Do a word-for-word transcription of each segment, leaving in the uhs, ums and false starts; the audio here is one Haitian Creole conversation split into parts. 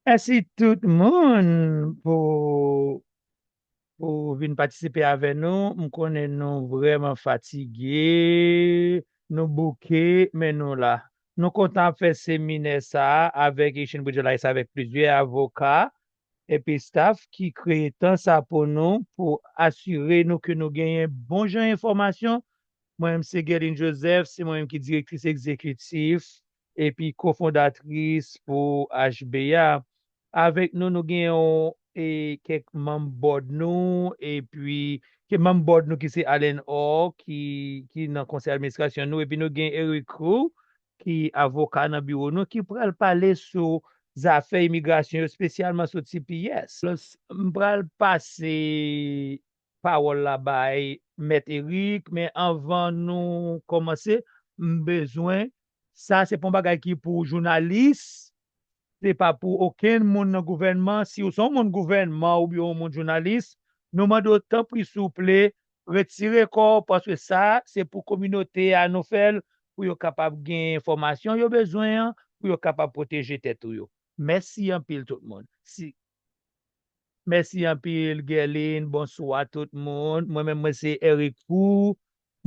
Mèsi tout moun pou, pou vin patisipe avè nou. M konnen nou vrèman fatige, nou bouke, men nou la. Nou kontan ap fè seminè sa a avèk Haitian Bridge Alliance, avèk plizyè avoka epi staff ki kreye tan sa pou nou, pou asire nou ke nou genyen bon jan enfòmasyon. Mwen menm se Guerline Joseph, se mwen menm ki direktris egzekitif epi kofondatris pou H B A. Avèk nou, nou gen yon, e, kèk manm board nou, epi ke manm board nou ki se Allen Orr, ki, ki nan konsèy administrasyon nou, epi nou gen Eric Crew, ki avoka nan biwo nou, ki pral pale sou zafè imigrasyon yo, espesyalman sou T P S. Alò, m pral pase pawòl la bay Mèt Eric, men anvan nou kòmanse, m bezwen, sa se pa yon bagay ki pou jounalis, se pa pou okenn moun nan gouvènman. Si w se yon moun gouvènman oubyen yon moun jounalis, nou mande w tanpri souple, retire kò w, paske sa se pou kominote a nou fè l, pou yo kapab gen enfòmasyon yo bezwen an, pou yo kapab pwoteje tèt ou yo. Mèsi anpil tout moun. Si, mèsi anpil Guerline, bonswa tout moun. Mwen menm mwen se Eric Crew,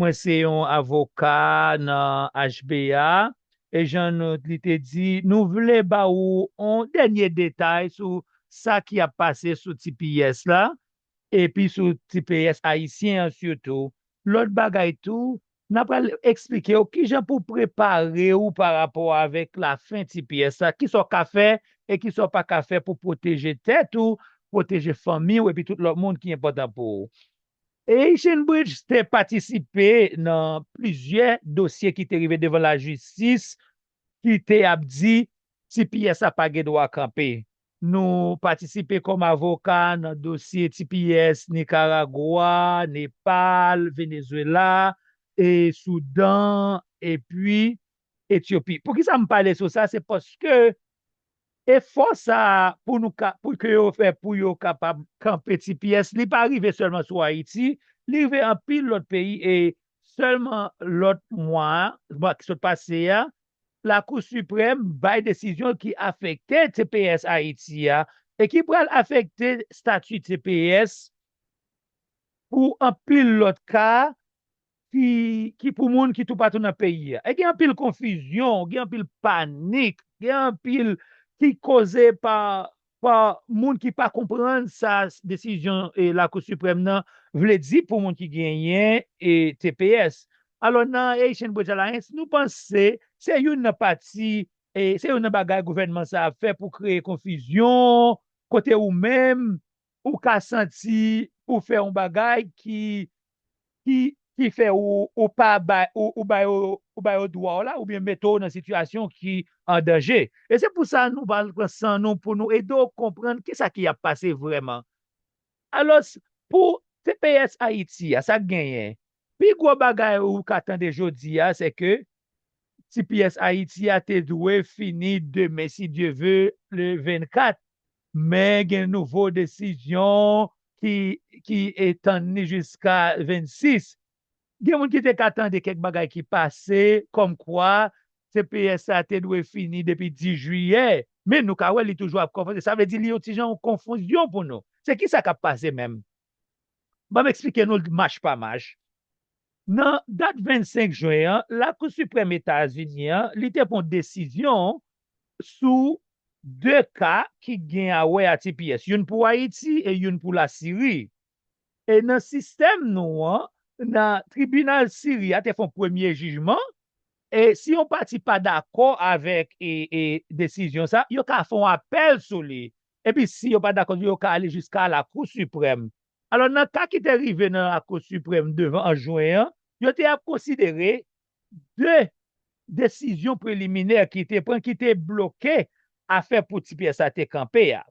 mwen se yon avoka nan H B A. E jan nou, li te di, nou vle ba ou yon dènye detay sou sa ki ap pase sou T P S la, epi sou T P S ayisyen an sitou. Lòt bagay tou, n ap pral eksplike w kijan pou w prepare w pa rapò avèk lafen T P S la, kisa w ka fè e kisa w pa ka fè pou pwoteje tèt ou, pwoteje fanmi w epi tout lòt moun ki enpòtan pou ou. Haitian Bridge te patisipe nan plizyè dosye ki te rive devan lajistis ki te ap di T P S la pa gen dwa kanpe. Nou patisipe kòm avoka nan dosye T P S Nikaragwa, Nepal, Venezwela, e Soudan, epi Etyopi. Poukisa m pale sou sa? Se paske efò sa a pou nou ka, pou ke yo fè pou yo kapab kanpe T P S, li pa rive sèlman sou Ayiti, li rive anpil lòt peyi, e sèlman lòt mwa a, mwa ki sot pase a, Lakou Siprèm bay desizyon ki afekte T P S Ayiti a e ki pral afekte estati T P S pou anpil lòt ka ki, ki pou moun ki toupatou nan peyi a. E gen anpil konfizyon, gen anpil panik, gen anpil ki koze pa, pa moun ki pa konprann sa desizyon, e, Lakou Siprèm nan vle di pou moun ki genyen, e, T P S. Alò, nan Haitian Bridge Alliance, nou panse se youn nan pati, e, se youn nan bagay gouvènman sa ap fè pou kreye konfizyon, kote ou menm, ou ka santi ou fè yon bagay ki, ki, ki fè ou, ou pa bay, ou, ou ba yo, ou ba yo dwa w la, oubyen mete w nan sitiyasyon ki an danje. E se pou sa nou pral pran san nou pou nou ede w konprann kisa ki ap pase vrèman. Alò, pou T P S Ayiti a, sa k genyen? Pi gwo bagay ou ka tande jodi a, se ke T P S Ayiti a te dwe fini demen, si Dye ve, le vennkat. Men gen nouvo desizyon ki, ki etann li jiska vennsis. Gen moun ki te ka tande kèk bagay ki pase, kòmkwa T P S sa te dwe fini depi dis jiyè. Men nou ka wè li toujou ap konfonze. Sa vle di li yon ti jan yon konfizyon pou nou. Se kisa k ap pase menm? Ban m eksplike nou l mach pa mach. Nan dat vennsenk jen an, Lakou Siprèm Etazini an, li te pran desizyon sou de ka ki gen a wè a T P S, youn pou Ayiti e youn pou Lasiri. E nan sistèm nou an, nan tribinal Siri a te fè yon premye jijman, e si yon pati pa dakò avèk, e, e, desizyon sa, yo ka fè yon apèl sou li. Epi si yo pa dakò, yo ka ale jiska Lakou Siprèm. Alò, nan ka ki te rive nan Lakou Siprèm devan an jen an, yo te ap konsidere de desizyon preliminè ki te pran, ki te bloke afè pou T P S la te kanpe a.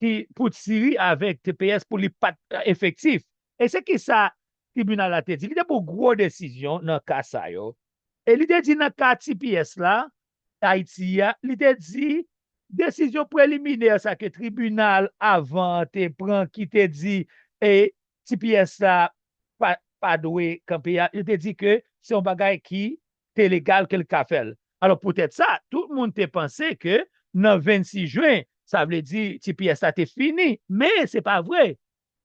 Ki pou Siri avèk T P S pou li pa t efektif. E se kisa tribinal la te di? Li te pran gwo desizyon nan ka sa yo. E li te di nan ka T P S la, Ayiti a, li te di desizyon preliminè sa ke tribinal avan an te pran ki te di, e, T P S la pa, pa dwe kanpe a, yo te di ke se yon bagay ki te legal ke l ka fè l. Alò, poutèt sa, tout moun te panse ke nan vennsis jen, sa vle di T P S la te fini. Men se pa vre.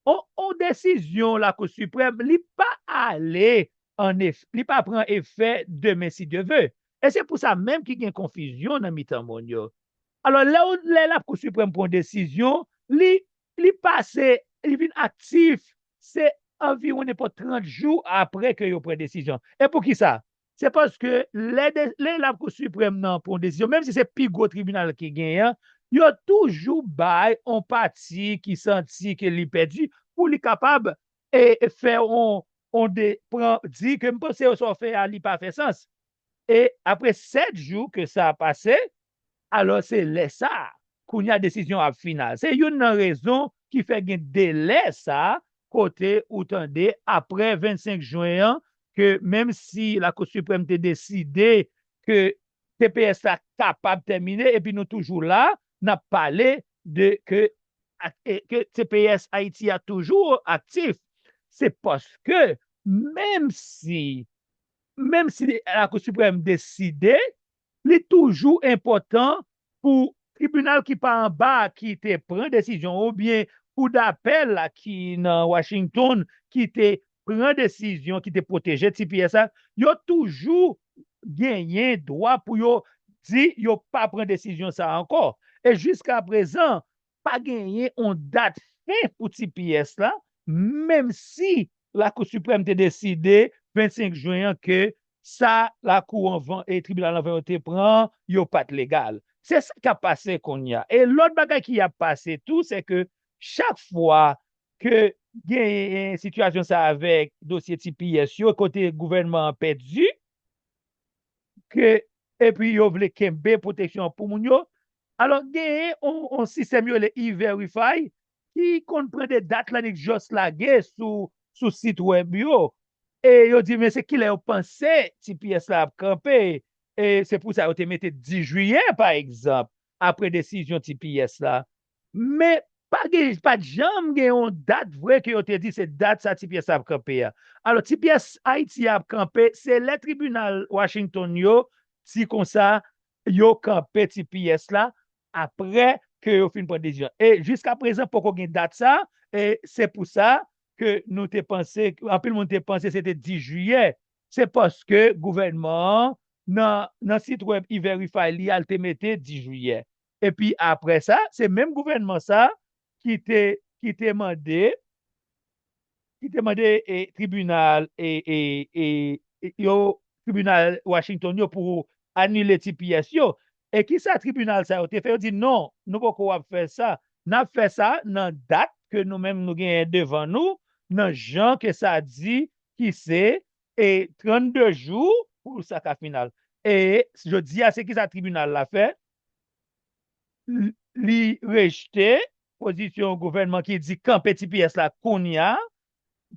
On, on desizyon Lakou Siprèm, li pa ale an ef-, li pa pran efè demen si Dye ve. E se pou sa menm ki gen konfizyon nan mitan moun yo. Alò, lè, w- lè Lakou Siprèm pran desizyon, li, li pase, li vin aktif, se anviwon nenpòt trant jou apre ke yo pran desizyon. E poukisa? Se paske lè, de, lè Lakou Siprèm nan pran desizyon, menm si se pi gwo tribinal ki genyen, yo toujou bay on pati ki santi ke li pèdi pou li kapab e, e fè on, on de, pran, di ke m panse sa w fè a, li pa fè sans. E apre sèt jou ke sa pase, alò se lè sa, kounye a desizyon ap final. Se youn nan rezon ki fè gen delè sa, kote ou tande apre vennsenk jen an, ke menm si Lakou Siprèm te deside ke T P S la kapab tèmine, epi nou toujou la, n ap pale de ke, ak- e ke T P S Ayiti a toujou aktif, se paske menm si, menm si Lakou Siprèm deside, li toujou enpòtan pou tribinal ki pa anba a ki te pran desizyon oubyen kou dapèl la ki nan Washington ki te pran desizyon, ki te pwoteje T P S la, yo toujou genyen dwa pou yo di yo pa pran desizyon sa a ankò. E jiska prezan, pa genyen on dat fen pou T P S la, menm si Lakou Siprèm te deside vennsenk jen an ke sa lakou anvan e tribinal anvan yo te pran, yo pa t legal. Se sa k ap pase kounye a. E lòt bagay ki ap pase tou, se ke chak fwa ke genyen sitiyasyon sa avèk dosye T P S yo, kote gouvènman an pèdi, ke, epi yo vle kenbe pwoteksyon an pou moun yo, alò genyen on, on sistèm yo rele E-Verify ki konn pran de dat la nèg just lage sou, sou sit wèb yo. E yo di, men se kilè yo panse T P S la ap kanpe. E se pou sa yo te mete dis jiyè, pa egzanp, apre desizyon T P S la. Men pa gen, pa t janm gen yon dat vre ke yo te di se dat sa T P S la ap kanpe a. Alò, T P S Ayiti ap kanpe, se lè tribinal Washington yo di konsa, yo kanpe T P S la apre ke yo fin pran desizyon. E jiska prezan, poko gen dat sa, e se pou sa ke nou te panse, anpil moun te panse se te dis jiyè. Se paske gouvènman an, nan, nan sit wèb E-Verify li a, l te mete dis jiyè. Epi apre sa, se menm gouvènman sa ki te, ki te mande, ki te mande e, tribinal e, e, e, e, yo, tribinal Washington yo pou anile T P S yo. E kisa tribinal sa yo te fè? Yo di non, nou poko ap fè sa. N ap fè sa nan dat ke nou menm nou genyen devan nou, nan jan ke sa di ki se e trannde jou pou sa ka final. E jodi a, se kisa tribinal la fè? L- Li rejte pozisyon gouvènman ki di kanpe T P S la kounye a.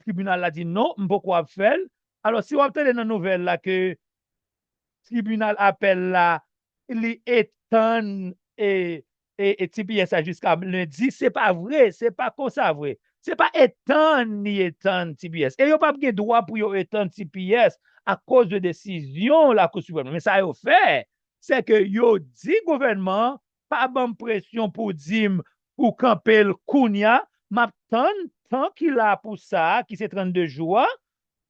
Tribinal la di non, m poko ap fè l. Alò, si w ap tande nan nouvèl la ke tribinal apèl la, li etann e, e, e T P S la jiska lendi, se pa vre, se pa konsa vre. Se pa etann li etann T P S. E yo p ap gen dwa pou yo etann T P S akoz de desizyon Lakou Siprèm. Men sa yo fè, se ke yo di gouvènman an, pa ban m presyon pou di m pou kanpe l kounye a, m ap tann tan ki la pou sa a, ki se trannde jou a,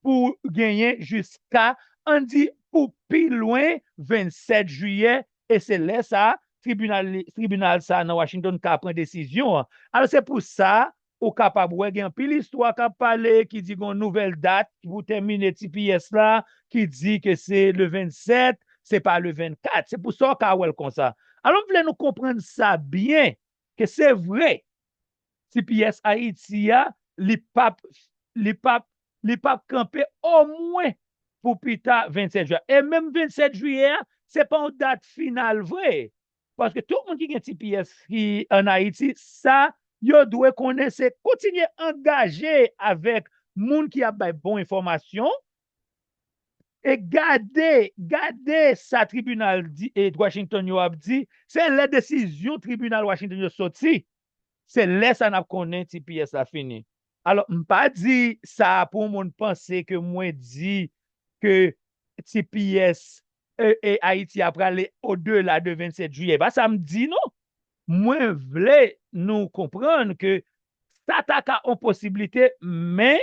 pou genyen jiska, ann di, pou pi lwen vennsèt jiyè, e se lè sa a, tribinal, tribinal sa a nan Washington ka pran desizyon an. Alò, se pou sa, ou kapab wè gen anpil istwa k ap pale, ki di gen yon nouvèl dat ki pou tèmine T P S la, ki di ke se le vennsèt, se pa le vennkat. Se pou sa w ka wè l konsa. Alò, m vle nou konprann sa byen, ke se vre, T P S Ayiti a, li p ap, li p ap, li p ap kanpe omwen pou pita vennsèt jiyè. E menm vennsèt jiyè a, se pa yon dat final vre. Paske tout moun ki gen T P S ki ann Ayiti, sa yo dwe konnen se kontinye angaje avèk moun ki ap bay bon enfòmasyon, e gade, gade sa tribinal di, e Washington yo ap di, se lè desizyon tribinal Washington yo soti, se lè sa n ap konnen T P S la fini. Alò, m pa di sa pou moun panse ke mwen di ke T P S e, e Ayiti a prale odela de vennsèt jiyè. Pa sa m di non. Mwen vle nou konprann ke sa ta ka yon posiblite, men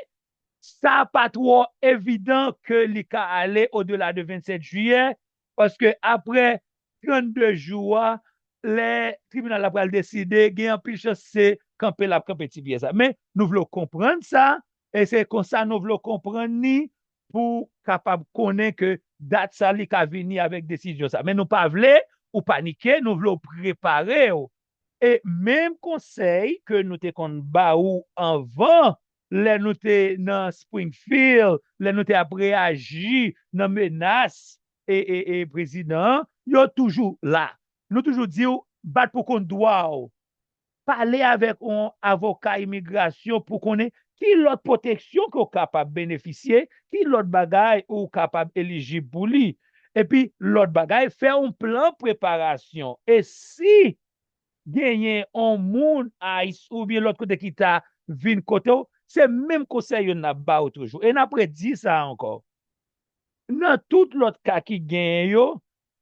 sa pa twò evidan ke li ka ale odela de vennsèt jiyè, paske apre trannde jou a, lè tribinal la pral deside, gen anpil chans se kanpe l ap kanpe T P S la. Men nou vle w konprann sa, e se konsa nou vle w konprann ni pou kapab konnen ke dat sa li ka vini avèk desizyon sa. Men nou pa vle ou panike, nou vle w prepare w. E menm konsèy ke nou te konn ba ou anvan, lè nou te nan Springfield, lè nou te ap reyaji nan menas e, e, e prezidan an, yo toujou la. Nou toujou di w, bat pou kont dwa w. Pale avèk yon avoka imigrasyon pou konnen ki lòt pwoteksyon ke w kapab benefisye, ki lòt bagay ou kapab elijib pou li. Epi, lòt bagay, fè yon plan preparasyon. E si genyen yon moun ICE oubyen lòt kote ki ta vin kote w, se menm konsèy yo n ap ba w toujou. E n ap redi sa ankò. Nan tout lòt ka ki genyen yo,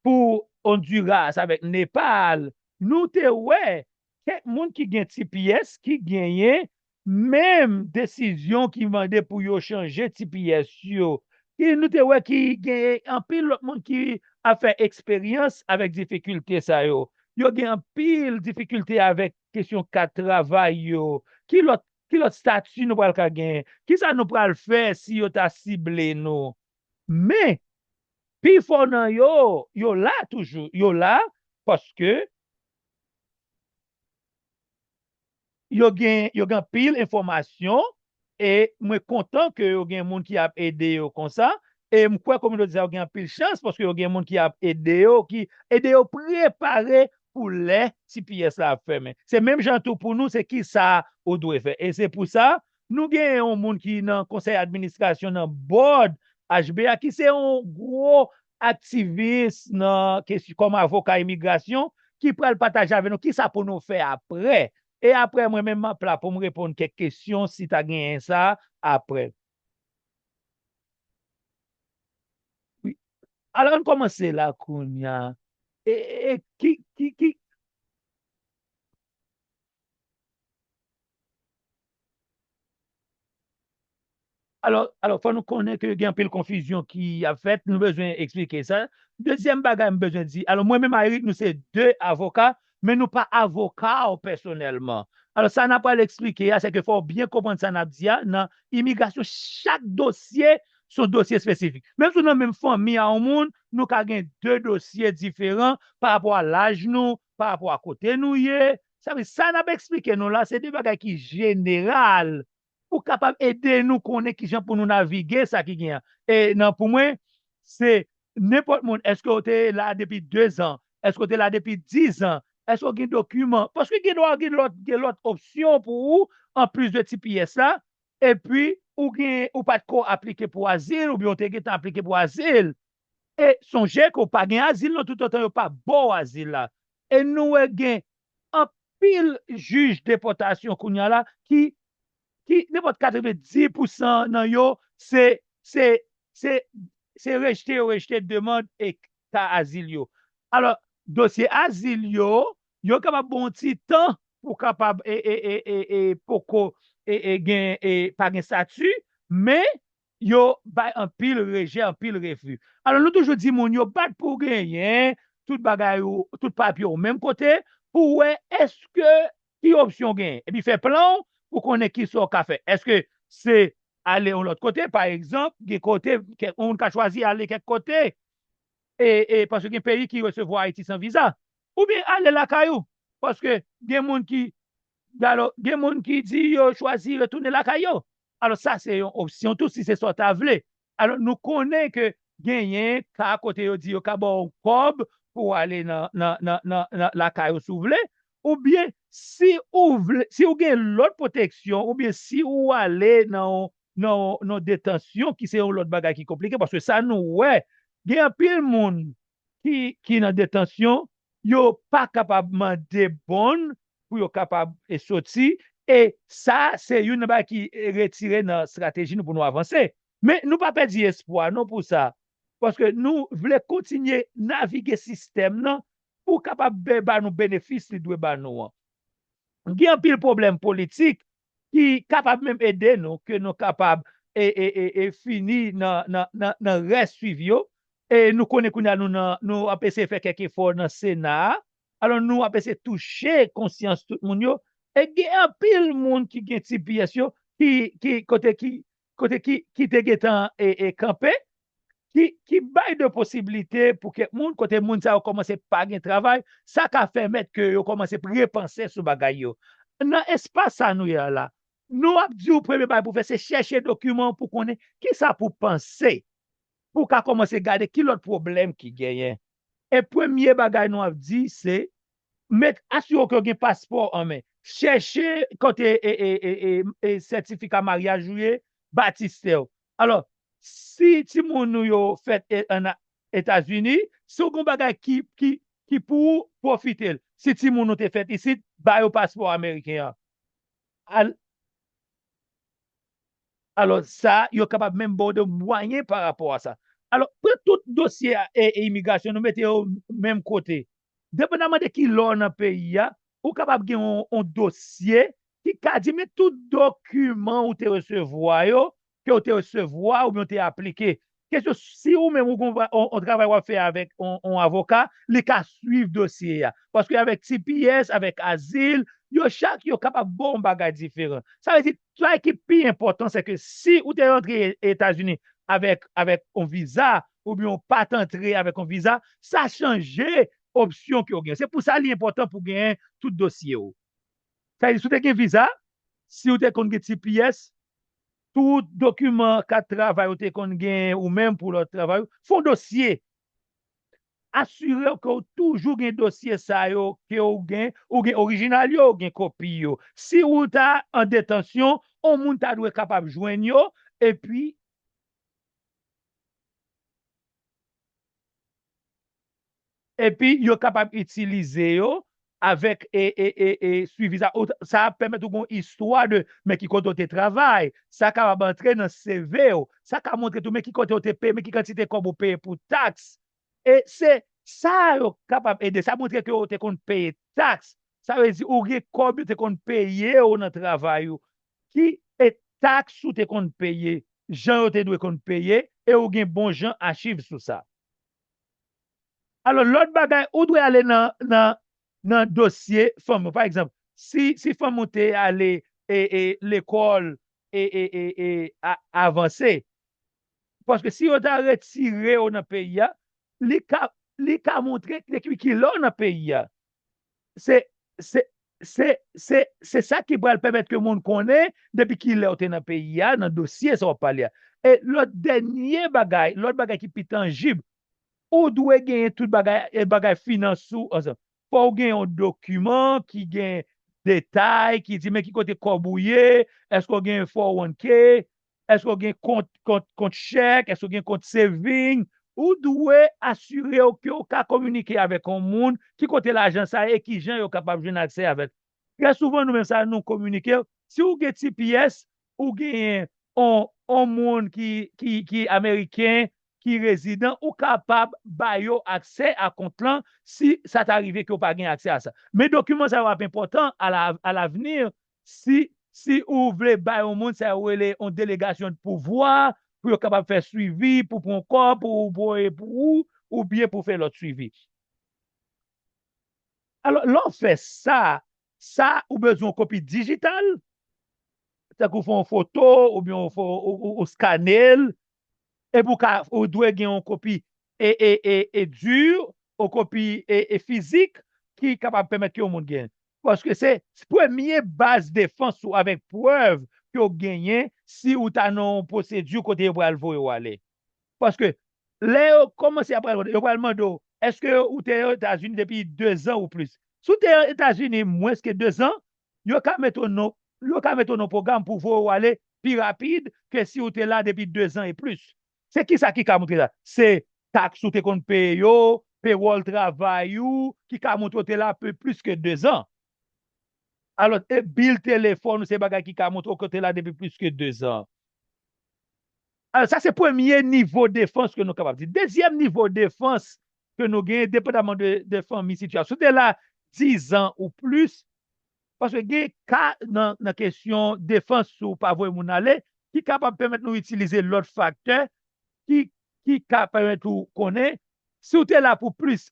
pou Honduras avèk Nepal, nou te wè kèk moun ki gen T P S ki genyen menm desizyon ki mande pou yo chanje T P S yo. Ki nou te wè ki genyen anpil lòt moun ki ap fè eksperyans avèk difikilte sa yo. Yo gen anpil difikilte avèk kesyon kat travay yo. Ki lòt, ki lòt estati nou pral ka genyen? Kisa nou pral fè si yo ta sible nou? Men, pifò nan yo, yo la toujou. Yo la paske yo gen, yo gen anpil enfòmasyon, e mwen kontan ke yo gen moun ki ap ede yo konsa, e m kwè kominote sa yo gen anpil chans paske yo gen moun ki ap ede yo, ki ede yo prepare pou lè T P S la ap fèmen. Se menm jan tou pou nou, se kisa ou dwe fè. E se pou sa, nou gen yon moun ki nan konsèy administrasyon, nan board H B A, ki se yon gwo aktivis nan kesyon, kòm avoka imigrasyon, ki pral pataje avè nou kisa pou nou fè apre. E apre, mwen menm m ap la pou m reponn kèk kesyon si ta genyen sa apre. Wi. Alò, ann kòmanse la kounye a. E, e, e, ki, ki, ki, Alò, alò, fò nou konnen ke gen anpil konfizyon ki ap fèt, nou bezwen eksplike sa. Dezyèm bagay m bezwen di, alò, mwen menm a Eric, nou se de avoka, men nou pa avoka w pèsonèlman. Alò, sa n ap pral eksplike a, se ke fò w byen konprann sa n ap di a, nan imigrasyon, chak dosye, se yon dosye espesifik. Menm si w nan menm fanmi a yon moun, nou ka gen de dosye diferan pa rapò a laj nou, pa rapò a kote nou ye. Sa vle, sa n ap eksplike nou la, se de bagay ki jeneral pou kapab ede nou konnen kijan pou nou navige sa ki gen an. E nan, pou mwen, se nenpòt moun, èske w te la depi dezan? Èske w te la depi dizan? Èske w gen dokiman? Paske gen dwa gen lòt, gen lòt opsyon pou ou, anplis de T P S la, epi ou gen, ou pa t ko aplike pou azil, oubyen w te gentan aplike pou azil. E sonje ke w pa gen azil non, toutotan yo pa ba w azil la. E nou wè gen anpil jij depòtasyon kounye a la ki, ki nenpòt katrevenndis pousan nan yo, se, se, se, se rejte yo rejte demann e ka azil yo. Alò, dosye azil yo, yo kapab ba w yon ti tan pou kapab, e, e, e, e, e, poko, e, e, gen, e, pa gen estati, men yo bay anpil rejè, anpil refi. Alò, nou toujou di moun yo bat pou genyen tout bagay ou, tout papye ou menm kote, pou wè èske ki opsyon w genyen. Epi fè plan w pou konnen kisa w ka fè. Èske se ale yon lòt kote, pa egzanp, gen kote, kèk moun ka chwazi ale kèk kote, e, e, paske gen peyi ki resevwa Ayiti san viza. Oubyen ale lakay ou, paske gen moun ki, alò, gen moun ki di yo chwazi retounen lakay yo. Alò, sa se yon opsyon tou, si se sa w ta vle. Alò, nou konnen ke genyen ka kote yo di yo ka ba w kòb pou w ale nan, nan, nan, nan, nan lakay ou si w vle, oubyen si ou vle, si ou gen lòt pwoteksyon, oubyen si ou ale nan, nan, nan detansyon ki se yon lòt bagay ki konplike, paske sa nou wè, gen anpil moun ki, ki nan detansyon, yo pa kapab mande bond pou yo kapab, e, soti, e sa se youn nan bagay ki, e, retire nan estrateji nou pou nou avanse. Men nou pa pèdi espwa non pou sa. Paske nou vle kontinye navige sistèm nan pou kapab be- ba nou benefis li dwe ba nou an. Gen anpil pwoblèm politik ki kapab menm ede nou, ke nou kapab e, e, e, e fini nan, nan, nan, nan rès swivi yo. E nou konnen kounye a nou, nan, nou ap eseye fè kèk efò nan Sena a. Alò, nou ap eseye touche konsyans tout moun yo. E gen anpil moun ki gen T P S yo, ki, ki, kote ki, kote ki, ki te gentan e, e kanpe, ki, ki bay de posiblite pou kèk moun, kote moun sa yo kòmanse pa gen travay, sa ka pèmèt ke yo kòmanse repanse sou bagay yo. Nan espas sa nou ye a la, nou ap di w premye bagay pou fè se chèche dokiman pou konnen kisa pou panse, pou w ka kòmanse gade ki lòt pwoblèm ki genyen. E premye bagay nou ap di se met asire w ke w gen paspò an men. Chèche kote e, e, e, e, e sètifika maryaj ou ye, batistè w. Alò, si timoun nou yo fèt e, ann Etazini, si w gen yon bagay ki, ki, ki pou ou, pwofite l. Si timoun ou te fèt isit, ba yo paspò ameriken an. Al, alò, sa, yo kapab menm ba w de mwayen pa rapò a sa. Alò, pran tout dosye a, e, e imigrasyon, nou mete yo menm kote. Depandaman de ki lè w nan peyi a, ou kapab gen yon, yon dosye ki ka di men tout dokiman ou te resevwa yo, ke w te resevwa oubyen w te aplike. Kesyon, si ou menm ou gen yon, yon, yon travay w ap fè avèk yon, yon avoka, li ka swiv dosye a. Paske avèk T P S, avèk azil, yo chak yo kapab ba w yon bagay diferan. Sa vle di, sa ki pi enpòtan, se ke si ou te rantre Etazini avèk, avèk yon viza, oubyen w pa t antre avèk yon viza, sa chanje opsyon ke w gen. Se pou sa li enpòtan pou w genyen tout dosye w. Sa vle di, si w te gen viza, si w te konn gen T P S, tout dokiman kat travay ou te konn gen ou menm pou lòt travay, fè yon dosye. Asire w ke w toujou gen dosye sa yo, ke w gen, ou gen orijinal yo, ou gen kopi yo. Si ou ta an detansyon, yon moun ta dwe kapab jwenn yo, epi epi yo kapab itilize yo avèk e, e, e, e swivi sa. Ou, sa ap pèmèt ou gen yon istwa de men ki kote w te travay. Sa kapab antre nan C V w. Sa ka montre tou men ki kote w te peye, men ki kantite kòb ou peye pou taks. E se sa yo kapab ede. Sa montre ke w te konn peye taks. Sa vle di ou gen kòb yo te konn peye w nan travay ou. Ki e taks ou te konn peye, jan yo te dwe konn peye, e ou gen bon jan achiv sou sa. Alò, lòt bagay, ou dwe ale nan, nan, nan dosye fanmi w. Pa egzanp, si, si fanmi w te ale e, e, lekòl e, e, e, e, a, avanse, paske si yo ta retire w nan peyi a, li ka, li ka montre depi ki lè w nan peyi a. Se, se, se, se, se sa ki pral pèmèt ke moun konnen depi ki lè w te nan peyi a, nan dosye sa w ap pale a. E lòt dènye bagay, lòt bagay ki pi tanjib, ou dwe genyen tout bagay, e bagay finans ou ansanm. Fò w gen yon dokiman ki gen detay, ki di men ki kote kòb ou ye, èske w gen four oh one K, èske w gen kont, kont, kont chèk, èske w gen kont saving. Ou dwe asire w ke w ka kominike avèk yon moun ki kote lajan sa ye e ki jan yo kapab jwenn aksè avè l. Trè souvan, nou menm sa, nou kominike. Si w gen T P S, ou genyen on, on moun ki, ki, ki ameriken, ki rezidan, ou kapab ba yo aksè a kont lan si sa ta rive ke w pa gen aksè a sa. Men dokiman sa yo ap enpòtan a la, a lavni si, si ou vle bay yon moun sa yo rele yon delegasyon de pouvwa pou yo kapab fè swivi, pou pran kòb, pou voye pou ou, oubyen pou fè lòt swivi. Alò, lè w fè sa, sa ou bezwen yon kopi dijital, tankou fè yon foto oubyen ou, ou, ou, ou skane l, epi ou ka, ou dwe gen yon kopi e, e, e, e di, yon kopi e, e fizik ki kapab pèmèt ke yon moun gen. Paske se premye baz defans ou avèk prèv ke w genyen si ou ta nan yon pwosedi kote yo pral voye w ale. Paske lè yo kòmanse ap pral, yo pral mande w, èske ou te Etazini depi de zan ou plis? Si w te Etazini mwens ke de zan, yo ka mete w nan, yo ka mete w nan pwogram pou voye w ale pi rapid ke si w te la depi de zan e plis. Se kisa ki ka montre sa? Se taks ou te konn peye yo, pewòl travay ou, ki ka montre w te la pe plis ke de zan. Alò, e bil telefòn ou, se bagay ki ka montre w ke w te la depi plis ke de zan. Alò, sa se premye nivo defans ke nou kapab di. Dezyèm nivo defans ke nou genyen, depandaman de, de fanmi, sitiyasyon. Si w te la diz an ou plis, paske gen ka nan, nan kesyon defans, si w pa voye moun ale, ki kapab pèmèt nou itilize lòt faktè ki, ki ka pèmèt ou konnen si w te la pou plis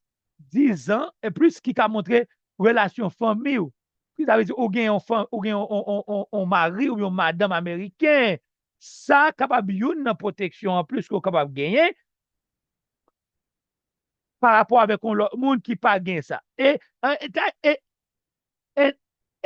diz an e plis, ki ka montre relasyon fanmi w. Ki sa vle di, ou gen yon, ou gen yon, yon, yon, yon mari ou yon madanm ameriken. Sa kapab youn nan pwoteksyon anplis ke w kapab genyen pa rapò avèk yon lòt moun ki pa gen sa. E, e, e, e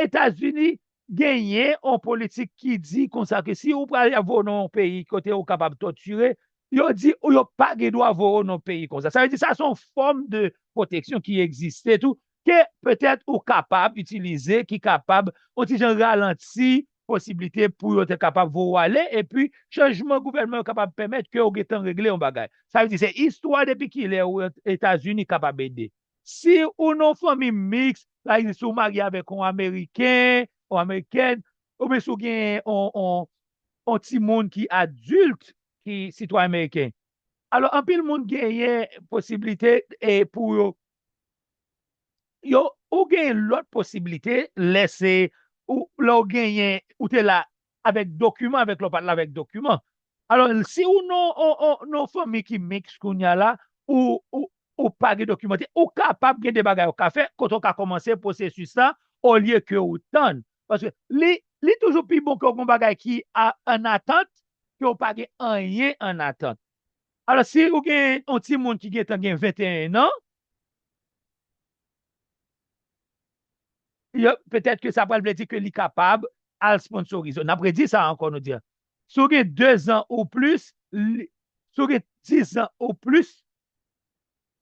Etazini genyen yon politik ki di konsa ke si ou pral voye w nan yon peyi kote ou kapab tòtire, yo di ou yo pa gen dwa voye w nan yon peyi konsa. Sa vle di sa se yon fòm de pwoteksyon ki egziste tou, ke petèt ou kapab itilize, ki kapab yon ti jan ralanti posiblite pou yo te kapab voye w ale, epi chanjman gouvènman yo kapab pèmèt ke w gentan regle yon bagay. Sa vle di se istwa depi kilè ou Etazini kapab ede. Si ou nan yon fanmi miks, pa egzanp, si w marye avèk yon Ameriken, yon Amerikèn, oubyen si w gen yon, yon, yon timoun ki adilt, ki sitwayen ameriken, alò, anpil moun genyen posiblite e pou yo, yo, ou gen lòt posiblite lè se, ou, lè w genyen, ou te la avèk dokiman, avèk lè w pa t la avèk dokiman. Alò, si ou nan, nan, nan yon fanmi ki miks kounye a la, ou, ou, ou pa gen dokimante, ou kapab gen de bagay ou ka fè, kote w ka kòmanse pwosesis la, olye ke ou tann. Paske li, li toujou pi bon ke w gen yon bagay ki a, an atant, ke w pa gen anyen an atant. Alò, si ou gen yon timoun ki gentan gen venteyen an, yo, petèt ke sa pral vle di ke li kapab al sponsorize. N ap redi sa ankò, nou di, si w gen dezan ou plis, li, si w gen dizan ou plis,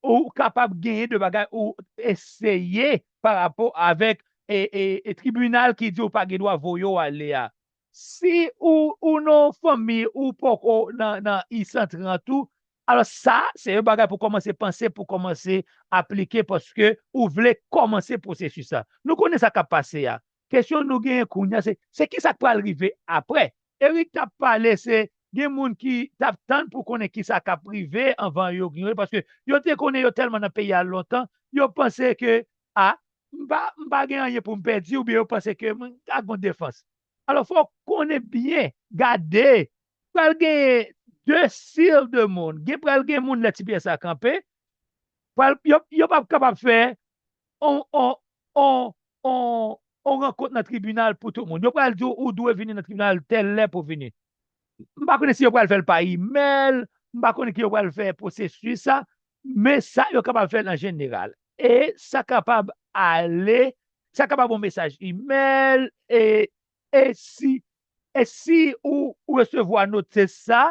ou kapab genyen de bagay ou eseye pa rapò avèk e, e, e tribinal ki di w pa gen dwa voye w ale a. Si ou, ou nan yon fanmi ou poko nan, nan I san trant ou, alò sa, se yon bagay pou kòmanse panse, pou kòmanse aplike, paske ou vle kòmanse pwosesis la. Nou konnen sa k ap pase a. Kesyon nou genyen kounye a, se, se ki sa k pral rive apre? Eric t ap pale, se gen moun ki t ap tann pou konnen ki sa k ap rive anvan yo gen, paske yo te konnen yo tèlman nan peyi a lontan, yo panse ke, a, m pa, m pa gen anyen pou m pèdi, oubyen yo panse ke m ka gen defans. Alò, fò w konnen byen, gade, pral gen de stil de moun. Gen pral gen moun lè ti pyès la kanpe, pral, yo, yo p ap kapab fè on, on, on, on, on rankont nan tribinal pou tout moun. Yo pral di w, ou dwe vini nan tribinal tèl lè pou vini. M pa konnen si yo pral fè l pa imèl, m pa konnen ki yo pral fè pwosesis sa, men sa yo kapab fè l an jeneral. E sa kapab ale, sa kapab yon mesaj imèl, e, e si, e si ou, ou resevwa notis sa,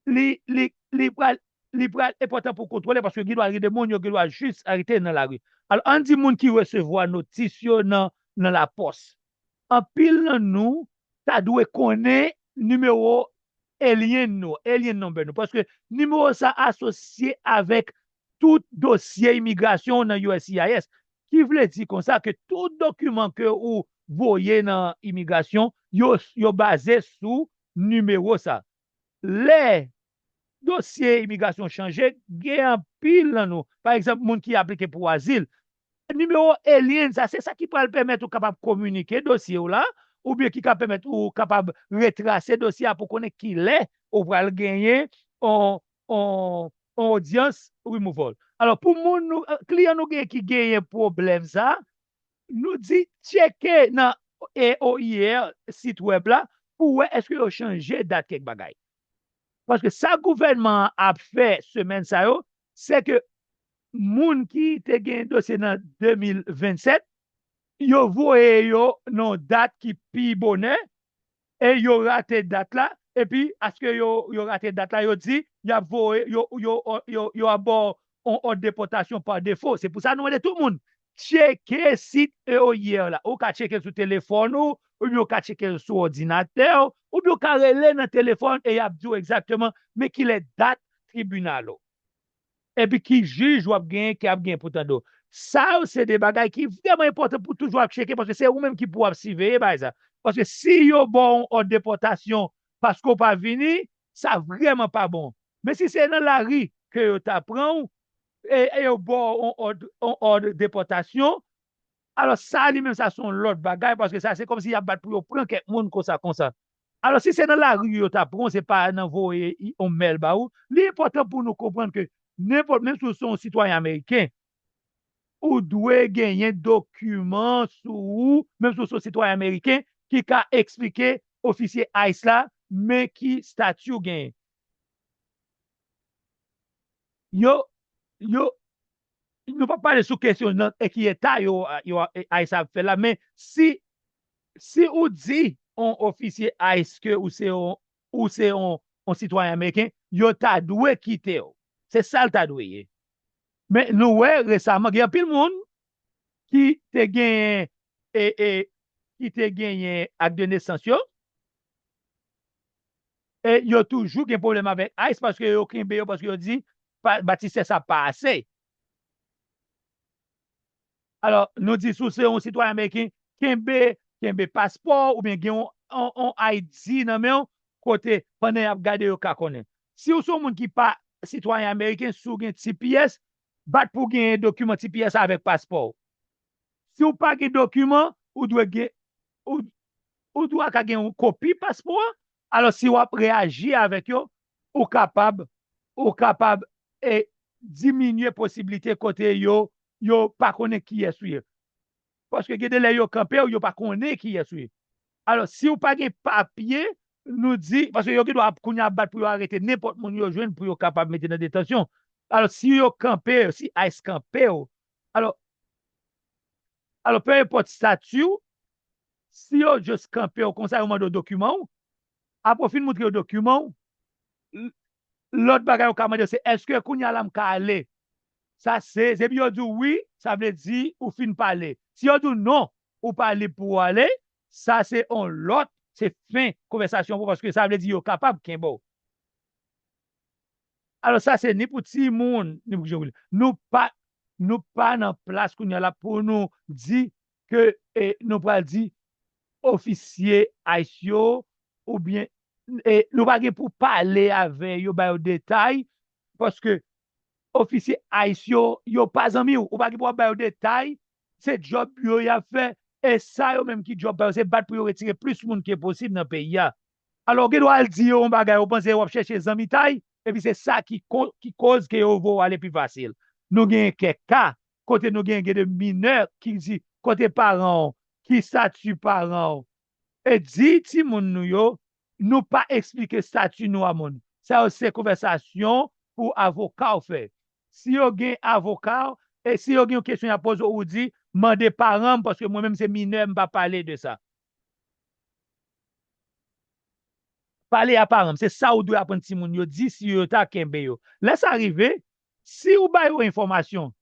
li, li, li pral, li pral enpòtan pou kontwole, paske gen dwa gen de moun yo gen dwa jis arete nan lari. Alò, ann di moun ki resevwa notis yo nan, nan lapòs. Anpil nan nou ta dwe konnen nimewo Alien nou, Alien Number nou, paske nimewo sa asosye avèk tout dosye imigrasyon nan U S C I S, ki vle di konsa ke tout dokiman ke ou voye nan imigrasyon, yo, yo baze sou nimewo sa. Lè dosye imigrasyon chanje, gen anpil nan nou, pa egzanp, moun ki aplike pou azil, nimewo Alien sa, se sa ki pral pèmèt ou kapab kominike dosye w la, oubyen ki ka pèmèt ou kapab retrase dosye a pou konnen kilè ou pral genyen on, on, on odyans removal. Alò, pou moun nou, eh, kliyan nou genyen ki genyen pwoblèm sa, nou di tcheke nan A O I R sit wèb la pou wè èske yo chanje dat kèk bagay. Paske sa gouvènman an ap fè semèn sa yo, se ke moun ki te gen dosye nan de mil vennsèt, yo voye yo nan yon dat ki pi bonè, e yo rate dat la, epi aske yo, yo rate dat la, yo di, y ap voye, yo, yo, yo, yo ap ba w yon òd depòtasyon pa defo. Se pou sa nou mande tout moun, tcheke sit A O I R la. Ou ka tcheke l sou telefòn ou, oubyen ou ka tcheke l sou òdinatè w, oubyen ou ka rele nan telefòn e y ap di w egzakteman men kilè dat tribinal ou. Epi ki jij w ap genyen, ki ap genyen pou tande w. Sa yo se de bagay ki vrèman enpòtan pou toujou ap tcheke, paske se ou menm ki pou ap siveye bagay sa. Paske si yo ba w yon òd depòtasyon paske w pa vini, sa vrèman pa bon. Men si se nan lari ke yo ta pran w, e, e yo ba w yon òd, yon òd depòtasyon, alò sa li menm sa se yon lòt bagay, paske sa se kòmsi y ap bat pou yo pran kèk moun konsa, konsa. Alò si se nan lari yo ta pran w, se pa nan voye yon mèl ba ou, li enpòtan pou nou konprann ke nenpòt, menm si w se yon sitwayen ameriken, ou dwe genyen dokiman sou ou, menm si w se yon sitwayen ameriken, ki ka eksplike ofisye ice la, men ki stati w genyen. Yo, yo, nou pa pale sou kesyon nan, e ki eta yo, yo, e, ice ap fè la, men si, si ou di yon ofisye ice ke ou se yon, ou se yon, yon sitwayen ameriken, yo ta dwe kite w. Se sa l ta dwe ye. Men nou wè resaman, gen anpil moun ki te genyen, e, e, ki te genyen ak de nesans yo, e yo toujou gen pwoblèm avèk ice paske yo kenbe yo, paske yo di pa, batistè sa pa ase. Alò, nou di si w se yon sitwayen ameriken, kenbe, kenbe paspò w oubyen gen yon, yon, yon I D nan men w, kote pandan y ap gade yo ka konnen. Si w se yon moun ki pa sitwayen ameriken, si w gen T P S, bat pou w genyen dokiman T P S avèk paspò w. Si w pa gen dokiman, ou dwe gen, ou, ou dwe ka gen yon kopi paspò a. Alò, si w ap reyaji avèk yo, ou kapab, ou kapab, e, diminye posiblite kote yo, yo pa konnen kiyès ou ye. Paske gen de lè yo kanpe w, yo pa konnen kiyès ou ye. Alò, si w pa gen papye, nou di, paske yo gen dwa ap, kounye a ap bat pou yo arete nenpòt moun yo jwenn pou yo kapab mete nan detansyon. Alò, si yo kanpe, si ice kanpe w, alò, alò, pe enpòt stati w, si yo just kanpe w konsa, yo mande w dokiman w, apre w fin montre yo dokiman w, l-, lòt bagay yo ka mande w se, èske kounye a la m ka ale? Sa se, depi yo di w wi, sa vle di ou fin pale. Si yo di w non, ou pa lib pou w ale, sa se yon lòt, se fen konvèsasyon pou, paske sa vle di yo kapab kenbe w. Alò, sa se ni pou timoun, ni pou jèn. Nou pa, nou pa nan plas kounye a la pou nou di ke, e, nou pral di ofisye ice yo, oubyen, e, nou pa gen pou pale avè yo, ba yo detay, paske ofisye ice yo, yo pa zanmi w. Ou pa gen pou w ap ba yo detay, se djòb yo y ap fè, e sa yo menm ki djòb pa yo, se bat pou yo retire plis moun ke posib nan peyi a. Alò, ou gen dwa al di yo yon bagay, ou panse w ap chèche zanmitay, epi se sa ki ko-, ki koz ke yo voye w ale pi fasil. Nou gen kèk ka, kote nou gen, gen de minè ki di, kote paran w, ki stati paran w, e di timoun nou yo, nou pa eksplike stati nou a moun. Sa yo se konvèsasyon pou avoka w fè. Si yo gen avoka w, e si yo gen yon kesyon y ap poze w, ou di, mande paran m, paske mwen menm se minè, m pa pale de sa. Pale a paran m, se sa ou dwe aprann timoun yo di si yo ta kenbe yo. Lè sa rive, si ou ba yo enfòmasyon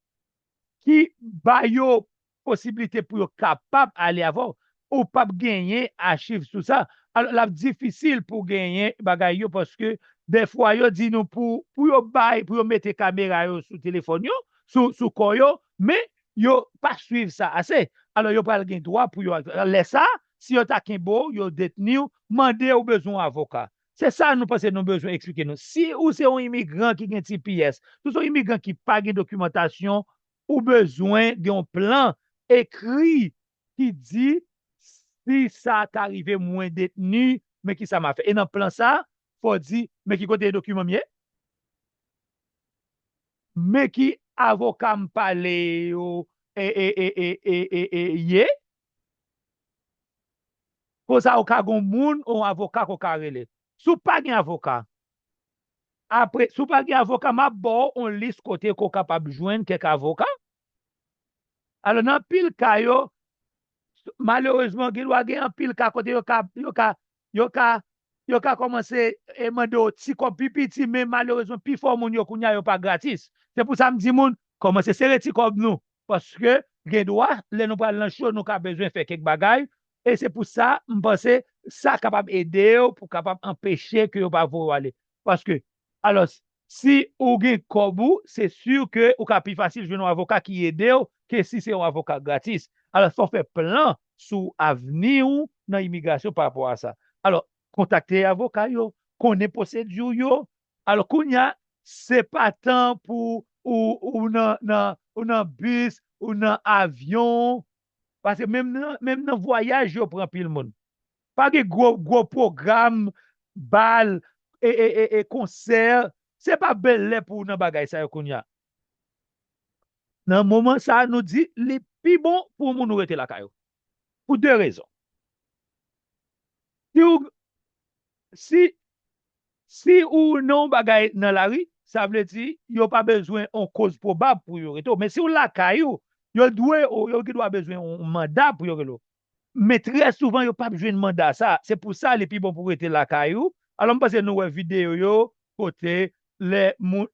ki ba yo posiblite pou yo kapab ale avè w, ou p ap genyen achiv sou sa. Alò, l ap difisil pou w genyen bagay yo, paske dèfwa yo di nou pou, pou yo bay, pou yo mete kamera yo sou telefòn yo, sou, sou kò yo, men yo pa swiv sa ase. Alò, yo pral gen dwa pou yo, lè sa, si yo ta kenbe w, yo detni w, mande ou bezwen yon avoka. Se sa nou panse nou bezwen eksplike nou. Si ou se yon imigran ki gen T P S, si ou se yon imigran ki pa gen dokimantasyon, ou bezwen gen yon plan ekri ki di, si sa ta rive mwen detni, men ki sa m a fè. E nan plan sa, fò w di, men ki kote dokiman m ye, men ki avoka m pale yo, e, e, e, e, e, e, e, ye. Konsa, ou ka gen yon moun, yon avoka ke w ka rele. Si w pa gen avoka, apre, si w pa gen avoka, m ap ba w yon lis kote ke w kapab jwenn kèk avoka. Alò, nan anpil ka yo, malerezman, gen dwa gen anpil ka kote yo ka, yo ka, yo ka, yo ka kòmanse, e, mande w ti kòb pi piti, men malerezman, pifò moun yo kounye a yo pa gratis. Se pou sa m di moun, kòmanse sere ti kòb nou. Paske gen dwa, lè nou pral nan cho, nou ka bezwen fè kèk bagay. E se pou sa, m panse, sa kapab ede yo pou kapab anpeche ke yo pa voye w ale. Paske, alò, si ou gen kòb ou, se si ke ou ka pi fasil jwenn yon avoka ki ede w ke si se yon avoka gratis. Alò, fò w fè plan sou avni w nan imigrasyon pa rapò a sa. Alò, kontakte avoka yo, konnen pwosedi w yo. Alò, kounye a, se pa tan pou ou, ou nan, nan, ou nan bis, ou nan avyon. Paske menm nan, menm nan vwayaj, yo pran pil moun. Pa gen gwo, gwo pwogram, bal, e, e, e, e konsè. Se pa bèl lè pou w nan bagay sa yo kounye a. Nan moman sa a, nou di li pi bon pou moun ou rete lakay ou. Pou de rezon. Si ou, si, si ou nan yon bagay nan lari, sa vle di yo pa bezwen yon koz pwobab pou yo rete w. Men si w lakay ou, yo dwe, yo gen dwa bezwen yon manda pou yo rele w. Men trè souvan, yo p ap jwenn manda sa. Se pou sa, li pi bon pou w rete lakay ou. Alò, m panse nou wè videyo yo, kote lè moun,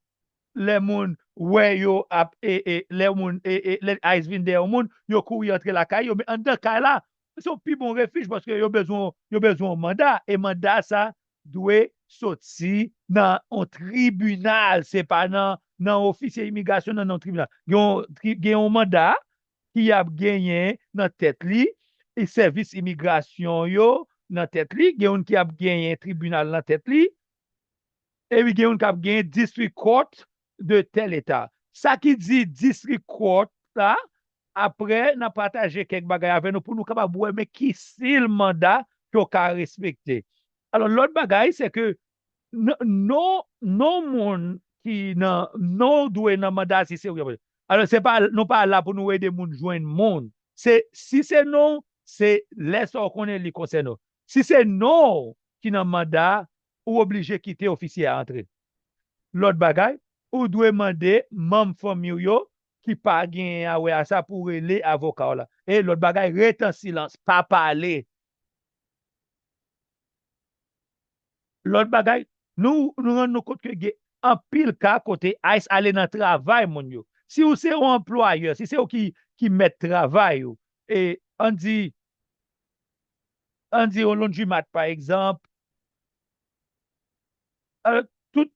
lè moun wè yo ap, e, e, lè moun, e, e, lè ICE vin dèyè yon moun, yo kouri antre lakay yo, men anndan kay la, se yon pi bon refij paske yo bezwen, yo bezwen yon manda, e manda sa dwe soti nan yon tribinal, se pa nan, nan ofisye imigrasyon, nan, nan yon tribinal. Gen yon tri-, gen yon manda ki ap genyen nan tèt li, e sèvis imigrasyon yo nan tèt li, gen youn ki ap genyen tribinal nan tèt li, epi gen youn k ap genyen district court de tèl eta. Sa ki di district court la, apre n a pataje kèk bagay avè nou pou nou kapab wè men ki stil manda ke w ka respekte. Alò, lòt bagay, se ke n-, non, non moun ki nan, non w dwe nan manda si se ou ki ap. Alò, se pa, nou pa la pou nou ede moun jwenn moun. Se, si se non w, se lè sa w konnen li konsène w. Si se non w ki nan manda, ou oblije kite ofisye a antre. Lòt bagay, ou dwe mande manm fanmi w yo ki pa genyen a wè a sa pou rele avoka w la. E lòt bagay, ret an silans, pa pale. Lòt bagay, nou, nou rann nou kont ke gen anpil ka kote ICE ale nan travay moun yo. Si ou se yon anplwayè, si se ou ki, ki mèt travay ou, e ann di, ann di yon laundromat, pa egzanp, euh, tout,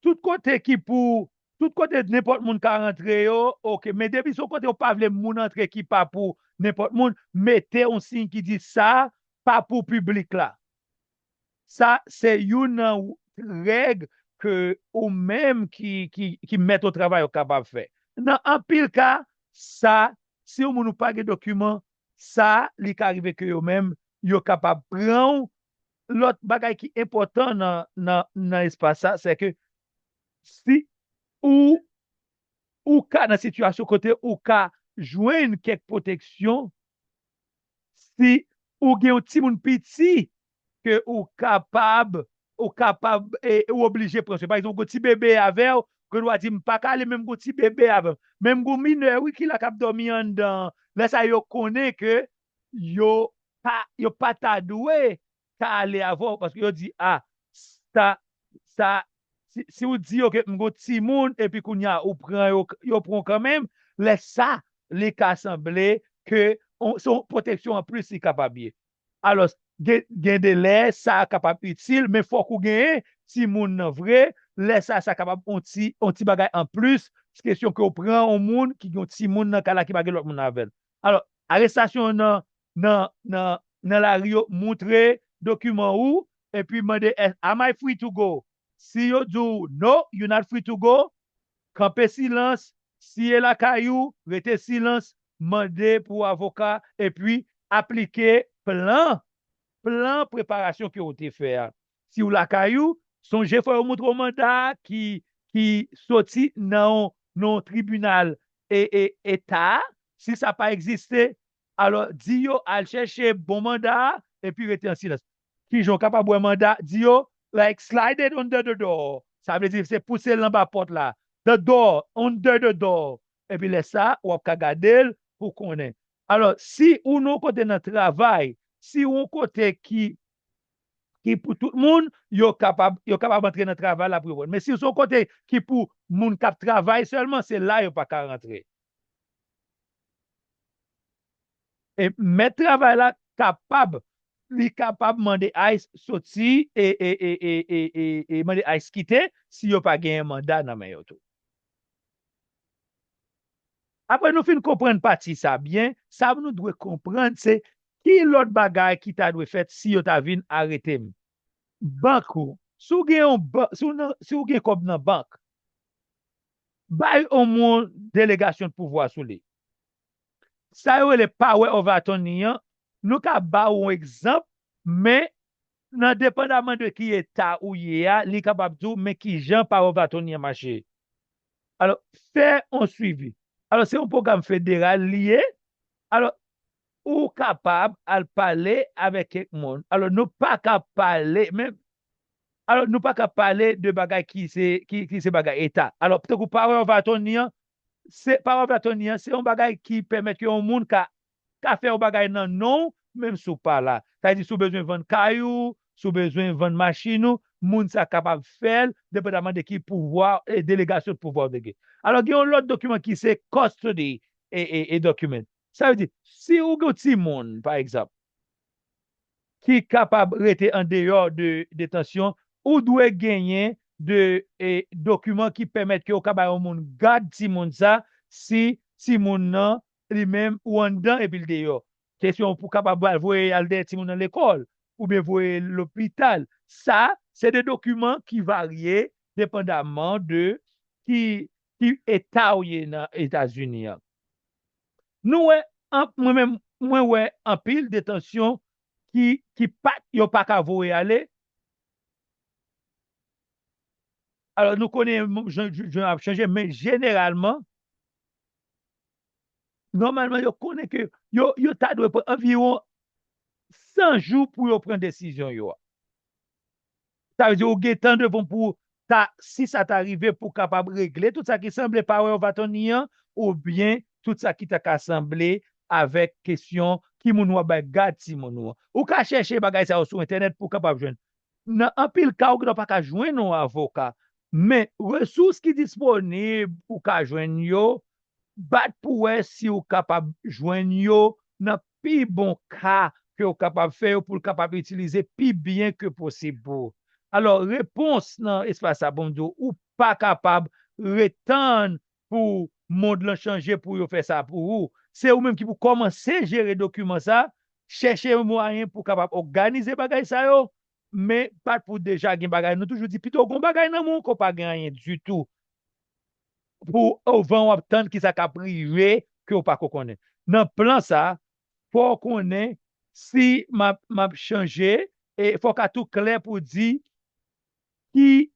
tout kote ki pou, tout kote nenpòt moun ka rantre yo, oke. Men depi se yon kote ou pa vle moun antre ki pa pou nenpòt moun, mete yon siy ki di sa pa pou piblik la. Sa se youn nan règ ke ou menm ki, ki, ki mèt o travay ou kapab fè. Nan anpil ka, sa, si yon moun ou pa gen dokiman, sa, li ka rive ke yo menm, yo kapab pran w. Lòt bagay ki enpòtan nan, nan, nan espas sa, se ke si ou, ou ka nan sitiyasyon kote ou ka jwenn kèk pwoteksyon, si ou gen yon timoun piti ke ou kapab, ou kapab, e, ou oblije pran swen. Pa egzanp, ou gen yon ti bebe avè w, ke w a di, "M pa ka ale, men m gen yon ti bebe avè m." Men m gen yon minè, wi, ki la k ap dòmi anndan. Lè sa, yo konnen ke yo pa, yo pa ta dwe ka ale avè w, paske yo di, "A, sa, sa, si, si w di yo ke m gen yon timoun, epi kounye a, ou pran yo, yo pran w kanmenm," lè sa, li ka sanble ke on, se yon pwoteksyon anplis li kapab ye. Alò, gen, gen de lè, sa kapab itil, men fòk ou genyen timoun nan vre. Lè sa, sa kapab on ti, on ti bagay anplis. Kesyon ke w pran yon moun ki gen yon timoun nan kay la ki pa gen lòt moun avè l. Alò, arestasyon nan, nan, nan, nan lari yo, montre dokiman ou, epi mande, "Am I free to go?" Si yo di w, "No, you're not free to go," kanpe silans, siye lakay ou, rete silans, mande pou avoka, epi aplike plan, plan preparasyon ke w te fè a. Si w lakay ou, sonje fò yo montre w manda ki, ki soti nan, nan tribinal e, e, eta. Si sa pa egziste, alò di yo al chèche bon manda a epi rete an silans. Kijan w kapab wè manda? Di yo, like, "Slide it under the door." Sa vle di se pouse l anba pòt la. The door, under the door. Epi lè sa, w ap ka gade l pou konnen. Alò, si ou nan yon kote nan travay, si ou yon kote ki, ki pou tout moun, yo kapab, yo kapab antre nan travay la pou yo pran. Men si ou se yon kote ki pou moun k ap travay sèlman, se la yo pa ka rantre. E mèt travay la kapab, li kapab mande ICE soti e, e, e mande ICE kite si yo pa genyen manda nan men yo tou. Apre nou fin konprann pati sa byen, sa nou dwe konprann se ki lòt bagay ki ta dwe fèt si yo ta vin arete m. Bank ou, Si w gen yon ban, si w, nan, si w gen kòb nan bank, bay yon moun delegasyon de pouvwa sou li. Sa yo rele power of attorney an, nou ka ba w yon egzanp, men nan depandaman de ki eta ou ye a, li kapab di w men kijan power of attorney an mache. Alò, fè yon swivi. Alò, se yon pwogram federal li ye. Alò, ou kapab al pale avèk kèk moun. Alò, nou pa ka pale, men, alò, nou pa ka pale de bagay ki se, ki, ki se bagay eta. Alò, tankou power of attorney an, se, power of attorney an, se yon bagay ki pèmèt ke yon moun ka, ka fè yon bagay nan non w, menm si w pa la. Sa vle di, si w bezwen vann kay ou, si w bezwen vann machin ou, moun sa kapab fè l, depandaman de ki pouvwa, e delegasyon de pouvwa w te gen. Alò, gen yon lòt dokiman ki se custody e, e, e document. Sa vle di, si ou gen yon timoun, pa egzanp, ki kapab rete andeyò de detansyon, ou dwe genyen de e, dokiman ki pèmèt ke w ka bay yon moun gad timoun sa, si timoun nan, li menm, ou anndan epi l deyò. Kesyon pou kapab al voye al dèyè timoun nan lekòl, oubyen voye l lopital. Sa, se de dokiman ki varye depandaman de ki, ki eta w ye nan Etazini an. Nou wè, an, mwen menm, mwen wè anpil detansyon ki, ki pa, yo pa ka voye ale. Alò, nou konnen jan, jan ap chanje, men jeneralman, nòmalman, yo konnen ke yo, yo ta dwe pran anviwon san jou pou yo pran desizyon yo a. Sa vle di ou gen tan devan pou ta, si sa ta rive, pou kapab regle tout sa ki sanble power of attorney an, oubyen tout sa ki ta ka sanble avèk kesyon ki moun w ap bay gad timoun ou an. Ou ka chèche bagay sa yo sou entènèt pou w kapab jwenn. Nan anpil ka, ou gendwa pa ka jwenn yon avoka, men resous ki disponib ou ka jwenn yo, bat pou wè si w kapab jwenn yo nan pi bon ka ke w kapab fè yo pou l kapab itilize pi byen ke posib pou ou. Alò, repons nan espas sa pou m di w, ou pa kapab ret tann pou mond lan chanje pou yo fè sa pou ou. Se ou menm ki pou kòmanse jere dokiman sa, chèche mwayen pou w kapab òganize bagay sa yo, men pa t pou deja gen bagay. Nou toujou di, pito w gen yon bagay nan men w ke w pa gen anyen ditou. Pou anvan w ap tann kisa k ap rive ke w pa ko konnen. Nan plan sa, fò w konnen si m ap, m ap chanje, e fò w ka tou klè pou di ki,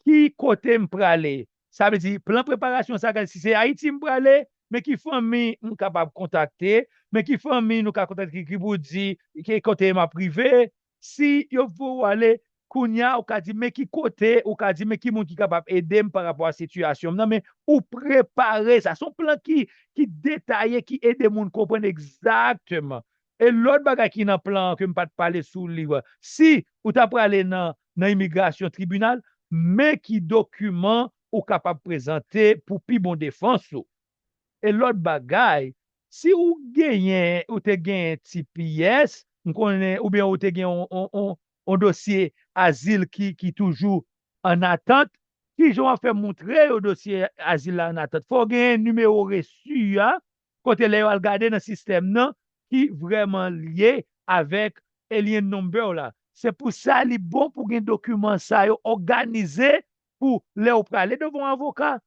ki kote m prale. Sa vle di, plan preparasyon sa, gade si se Ayiti m prale, men ki fanmi m kapab kontakte, men ki fanmi nou ka kontakte ki, ki pou di ki kote m ap rive, si yo voye w ale, kounye a, ou ka di, men ki kote, ou ka di, men ki moun ki kapab ede m pa rapò a sitiyasyon m nan, men ou prepare sa. Se yon plan ki, ki detaye, ki ede moun konprann egzakteman. E lòt bagay ki nan plan an ke m pa t pale sou li a, si ou ta prale nan, nan imigrasyon tribinal, men ki dokiman ou kapab prezante pou pi bon defans ou. E lòt bagay, si ou genyen, ou te genyen T P S, m konnen, oubyen ou te gen yon, yon, yon, yon dosye azil ki, ki toujou an atant, kijan w ap fè montre yo dosye azil la an atant? Fò w genyen nimewo resi a, kote lè yo al gade nan sistèm nan, ki vrèman lye avèk Alien Number la. Se pou sa li bon pou gen dokiman sa yo òganize pou lè w prale devan yon avoka,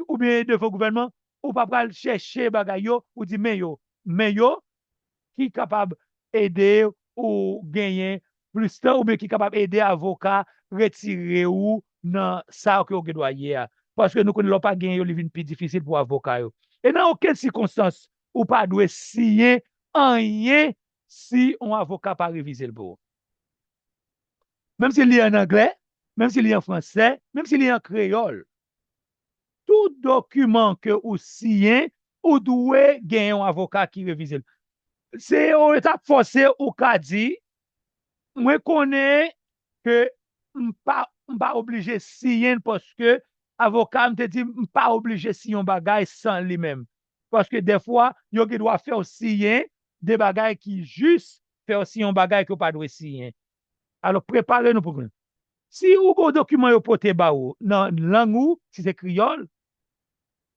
oubyen devan gouvènman, ou pa pral chèche bagay yo, ou di men yo, men yo, ki kapab ede ou genyen plis tan, oubyen ki kapab ede avoka retire ou nan sa ke ou gendwa ye a. Paske nou konnen lè w pa genyen yo, li vin pi difisil pou avoka yo. E nan okenn sikonstans, ou pa dwe siyen anyen si yon avoka pa revize l pou ou. Menm si li an anglè, menm si li an fransè, menm si li an kreyòl. Tout dokiman ke ou siyen, ou dwe gen yon avoka ki revize l. Se yon etap fòse ou ka di, mwen konnen ke m pa, m pa oblije siyen l paske avoka m te di m pa oblije siyen yon bagay san li menm. Paske dèfwa, yo gen dwa fè w siyen de bagay ki jis fè w siyen yon bagay ke w pa dwe siyen. Alò, prepare nou pou konnen. Si ou gen yon dokiman yo pote ba ou nan lang ou, si se kreyòl,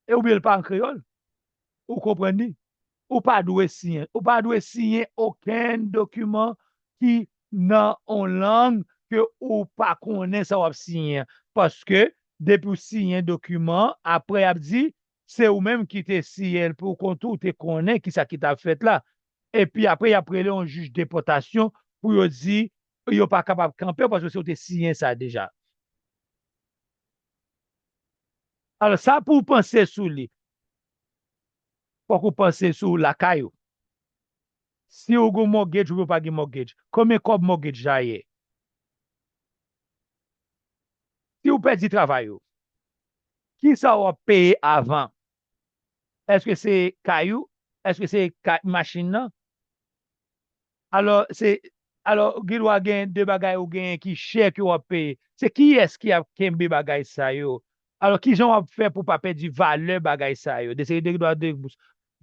e oubyen l pa an kreyòl, ou konprann li, ou pa dwe siyen. Ou pa dwe siyen okenn dokiman ki nan yon lang ke ou pa konnen sa w ap siyen an. Paske depi w siyen dokiman an, apre y ap di, se ou menm ki te siyen l pou kont ou, ou te konnen kisa ki t ap fèt la. Epi apre, y ap rele yon jij depòtasyon pou yo di yo pa kapab kanpe w paske se ou te siyen sa deja. Alò, sa pou w panse sou li. Fòk ou panse sou lakay ou. Si ou gen mortgage oubyen ou pa gen mortgage, konbyen kòb mortgage la ye? Si ou pèdi travay ou, kisa w ap peye avan? Èske se kay ou? Èske se kay, machin nan? Alò, se, alò, gen dwa gen de bagay ou genyen ki chè ke w ap peye. Se kiyès ki ap kenbe bagay sa yo? Alò, kijan w ap fè pou pa pèdi valè bagay sa yo? De seri de dwa de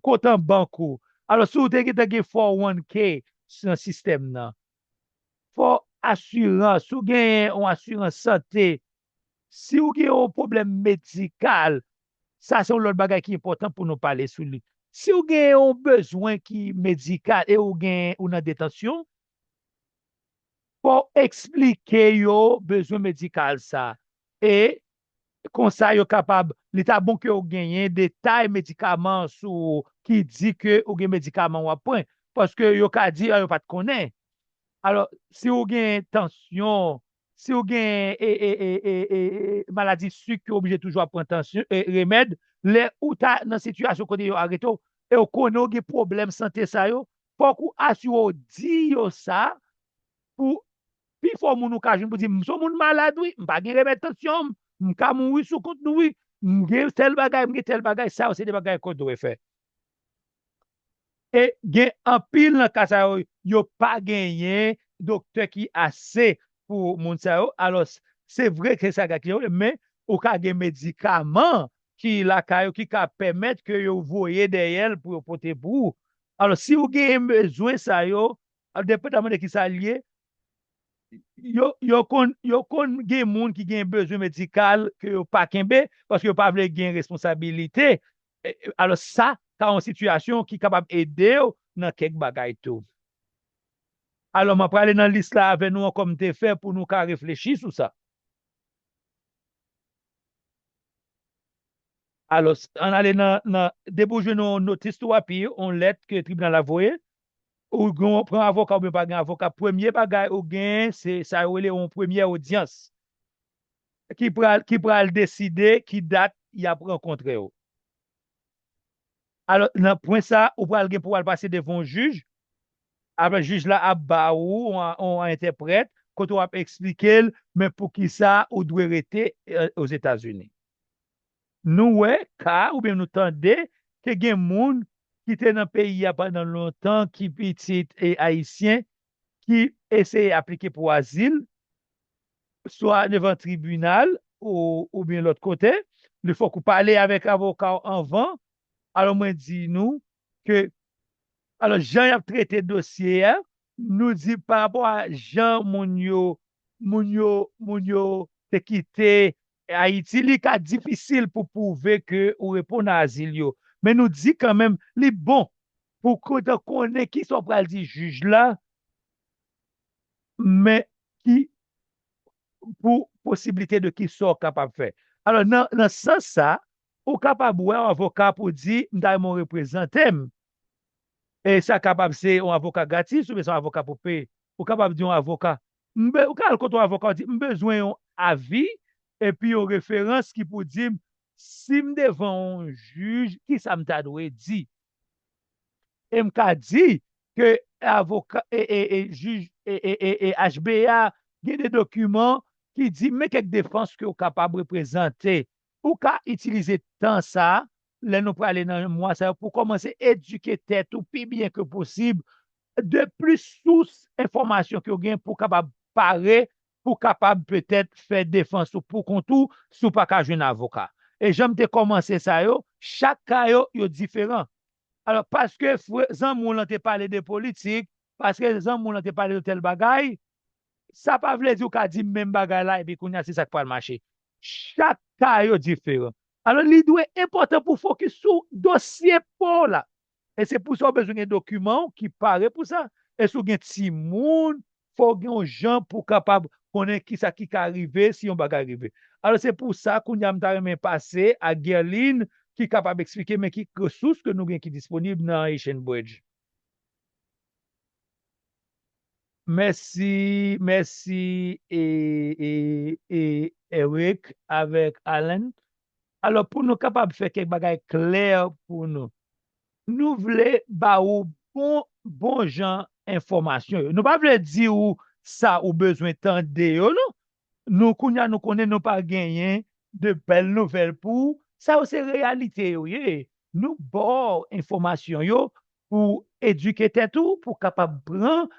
kontan bank ou. Alò, si w te gentan gen four oh one K nan sistèm nan, fò asirans, si w genyen yon asirans sante, si w gen yon pwoblèm medikal, sa se yon lòt bagay ki enpòtan pou nou pale sou li. Si w gen yon bezwen ki medikal e ou gen, ou nan detansyon, fò w eksplike yo bezwen medikal sa. E konsa yo kapab, li ta bon ke w genyen detay medikaman sou, ki di ke ou gen medikaman w ap pran. Paske yo ka di, "Ah, yo pa t konnen." Alò, si ou gen tansyon, si ou gen, e, e, e, e, e, e, maladi sik ke w oblije toujou ap pran tansyon, e, remèd, lè ou ta nan sitiyasyon kote yo arete w, e w konnen w gen pwoblèm sante sa yo, fòk ou asire w di yo sa pou pifò moun ou ka jwenn pou di, "M se yon moun malad, wi, m pa gen remèd tansyon m, m ka mouri sou kont nou, wi, m gen tèl bagay, m gen tèl bagay," sa yo se de bagay ke w dwe fè. E gen anpil nan ka sa yo, yo pa genyen doktè ki ase pou moun sa yo. Alò, se vre ke sa gen kliyan, men ou ka gen medikaman ki lakay ou ki ka pèmèt ke yo voye dèyè l pou yo pote pou ou. Alò, si ou gen bezwen sa yo, depandaman de ki sa l ye, yo, yo konn, yo konn gen moun ki gen bezwen medikal ke yo pa kenbe, paske yo pa vle gen responsabilite. E, e, alò, sa ka yon sitiyasyon ki kapab ede w nan kèk bagay tou. Alò, mwen prale nan lis la avè nou ankò, m te fè pou nou ka reflechi sou sa. Alò, ann ale nan, nan, depi w jwenn yon notice to appear, yon lèt ke tribinal la voye, ou gen, pran avoka oubyen pa gen avoka, premye bagay ou gen, se sa yo rele yon premyè odyans ki pral, ki pral deside ki dat y ap rankontre w. Alò, nan pwen sa, ou pral gen pou w al pase devan yon jij. Apre, jij la ap ba ou yon, yon entèprèt, kote w ap eksplike l, men poukisa ou dwe rete, e, Ozetazini. Nou wè ka, oubyen nou tande, ke gen moun ki te nan peyi a pandan lontan, ki pitit e ayisyen, ki eseye aplike pou azil, swa devan tribinal ou, oubyen lòt kote, li fòk ou pale avèk avoka w anvan. Alò, mwen di nou ke, alò, jan y ap trete dosye a, nou di pa rapò a jan moun yo, moun yo, moun yo te kite Ayiti, li ka difisil pou pwouve ke ou reponn a azil yo. Men nou di kanmenm, li bon pou kontan konnen kisa w pral di jij la, men ki pou posiblite de kisa w kapab fè. Alò, nan, nan sans sa, ou kapab wè yon avoka pou di, "M ta renmen w reprezante m." E sa kapab se yon avoka gratis oubyen se yon avoka pou peye. Ou kapab di yon avoka, m be-, ou ka al kote yon avoka, ou di, "M bezwen yon avi epi yon referans ki pou di m si m devan yon jij, kisa m ta dwe di." E m ka di ke avoka, e, e, e, jij, e, e, e, e, H B A gen de dokiman ki di men kèk defans ke w kapab reprezante. Ou ka itilize tan sa, lè nou prale nan mwa sa yo, pou kòmanse edike tèt ou pi byen ke posib de plis sous enfòmasyon ke w gen pou w kapab pare, pou w kapab petèt fè defans ou pou kont ou, si w pa ka jwenn avoka. E jan m te kòmanse sa yo, chak ka yo, yo diferan. Alò, paske frè, zanmi w lan te pale de politik, paske zanmi w lan te pale de tèl bagay, sa pa vle di w ka di menm bagay la, epi kounye a se sa k pral mache. Chak ka yo diferan. Alò, li dwe enpòtan pou w fokis sou dosye pa w la. E se pou sa w bezwen gen dokiman w ki pare pou sa. E si w gen timoun, fò w gen yon jan pou w kapab konnen kisa ki ka rive si yon bagay rive. Alò, se pou sa, kounye a, m ta renmen pase a Guerline, ki kapab eksplike, men ki resous ke nou gen ki disponib nan Haitian Bridge. Mèsi, mèsi, e, e, e, Eric avèk Allen. Alò, pou nou kapab fè kèk bagay klè pou nou, nou vle ba ou bon, bon jan enfòmasyon yo. Nou pa vle di ou sa ou bezwen tande yo, non. Nou, kounye a, nou konnen nou pa genyen de bèl nouvèl pou ou. Sa yo se reyalite yo ye. Nou ba w enfòmasyon yo pou edike tèt ou, pou kapab pran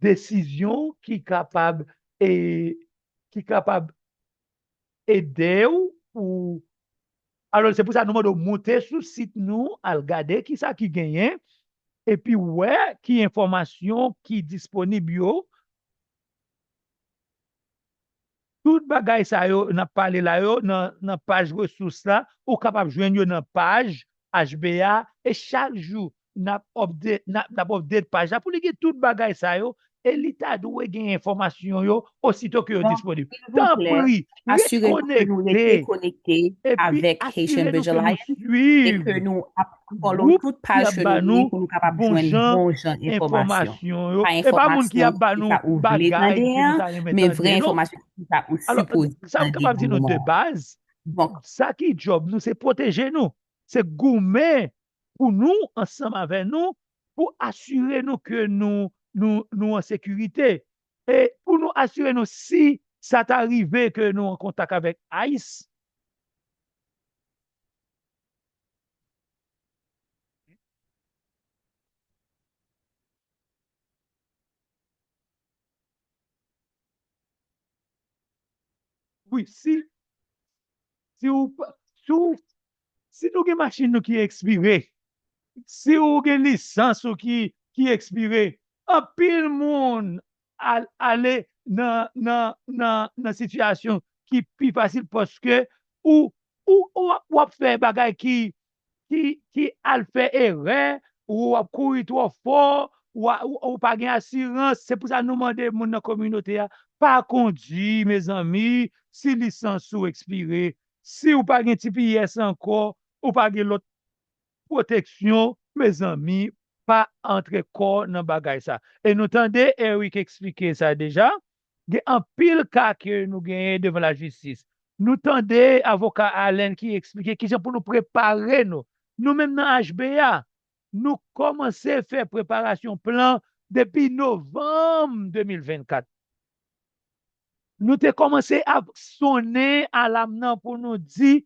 desizyon ki kapab, e, ki kapab ede w pou. Alò, se pou sa nou mande w moute sou sit nou, al gade kisa ki genyen, epi wè ki enfòmasyon ki disponib yo. Tout bagay sa yo n ap pale la yo nan, nan paj resous la, ou kapab jwenn yo nan paj H B A, e chak jou n ap update, n ap, n ap update paj la pou li gen tout bagay sa yo, e li ta dwe gen enfòmasyon yo osito ke yo disponib. Tanpri, rete konekte, epi asire nou ke nou swiv gwoup ki ap ba nou bon jan enfòmasyon yo. E pa moun ki ap ba nou bagay ki nou ta renmen tande, non. Alò, sa m kapab di nou de baz, sa ki djòb nou, se pwoteje nou, se goumen pou nou, ansanm avè nou, pou asire nou ke nou, nou, nou an sekirite. E pou nou asire nou, si sa ta rive ke nou an kontak avèk ice, wi, si, si ou pa, si ou, si nou gen machin nou ki ekspire, si ou gen lisans ou ki, ki ekspire, anpil moun al-, ale nan, nan, nan, nan sitiyasyon ki pi fasil paske ou, ou, ou, w ap fè bagay ki, ki, ki al fè erè, ou w ap kouri twò fò, ou, a- ou, ou pa gen asirans. Se pou sa nou mande moun nan kominote a, pa kondui, mezanmi, si lisans ou ekspire, si ou pa gen T P S ankò, ou pa gen lòt pwoteksyon, mezanmi, pa antre kò nan bagay sa. E nou tande Eric eksplike sa deja, gen anpil ka ke nou genyen devan lajistis. Nou tande avoka Allen ki eksplike kijan pou nou prepare nou. Nou menm nan H B A, nou kòmanse fè preparasyon plan depi novanm de mil vennkat. Nou te kòmanse ap sonnen alam nan pou nou di,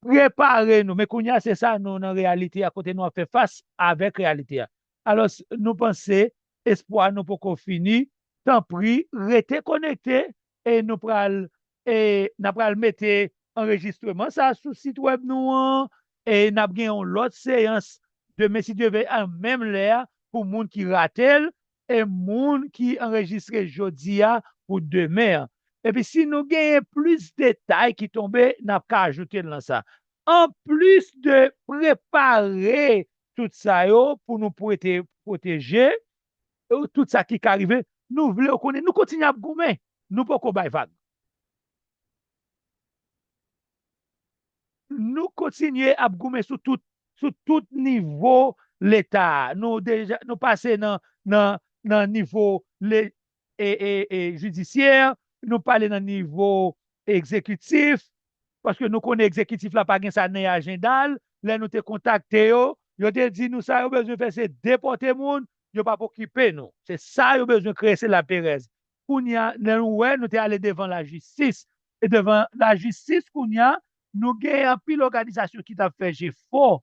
prepare nou. Men kounye a, se sa nou nan reyalite a, kote nou ap fè fas avèk reyalite a. Alò, nou panse espwa nou poko fini. Tanpri, rete konekte e nou pral, e n ap pral mete anrejistreman sa sou sit wèb nou an, e n ap gen yon lòt seyans demen, si Dye vle, a menm lè a, pou moun ki rate l, e moun ki anrejistre jodi a pou demen an. Epi si nou genyen plis detay ki tonbe, n ap ka ajoute l nan sa. Anplis de prepare tout sa yo pou nou pwete-, pwoteje, e tout sa ki ka rive, nou vle w konnen, nou kontinye ap goumen, nou poko bay vag. Nou kontinye ap goumen sou tout, sou tout nivo Leta a. Nou deja, nou pase nan, nan, nan nivo le-, e, e, e, jidisyè, nou pale nan nivo egzekitif, paske nou konnen egzekitif la pa gen sa nan ajanda l. Lè nou te kontakte yo, yo te di nou sa yo bezwen fè se depòte moun, yo p ap okipe nou. Se sa yo bezwen kreye, se laperèz. Kounye a, lè nou wè, nou te ale devan lajistis. E devan lajistis, kounye a, nou gen anpil òganizasyon ki t ap fè jefò.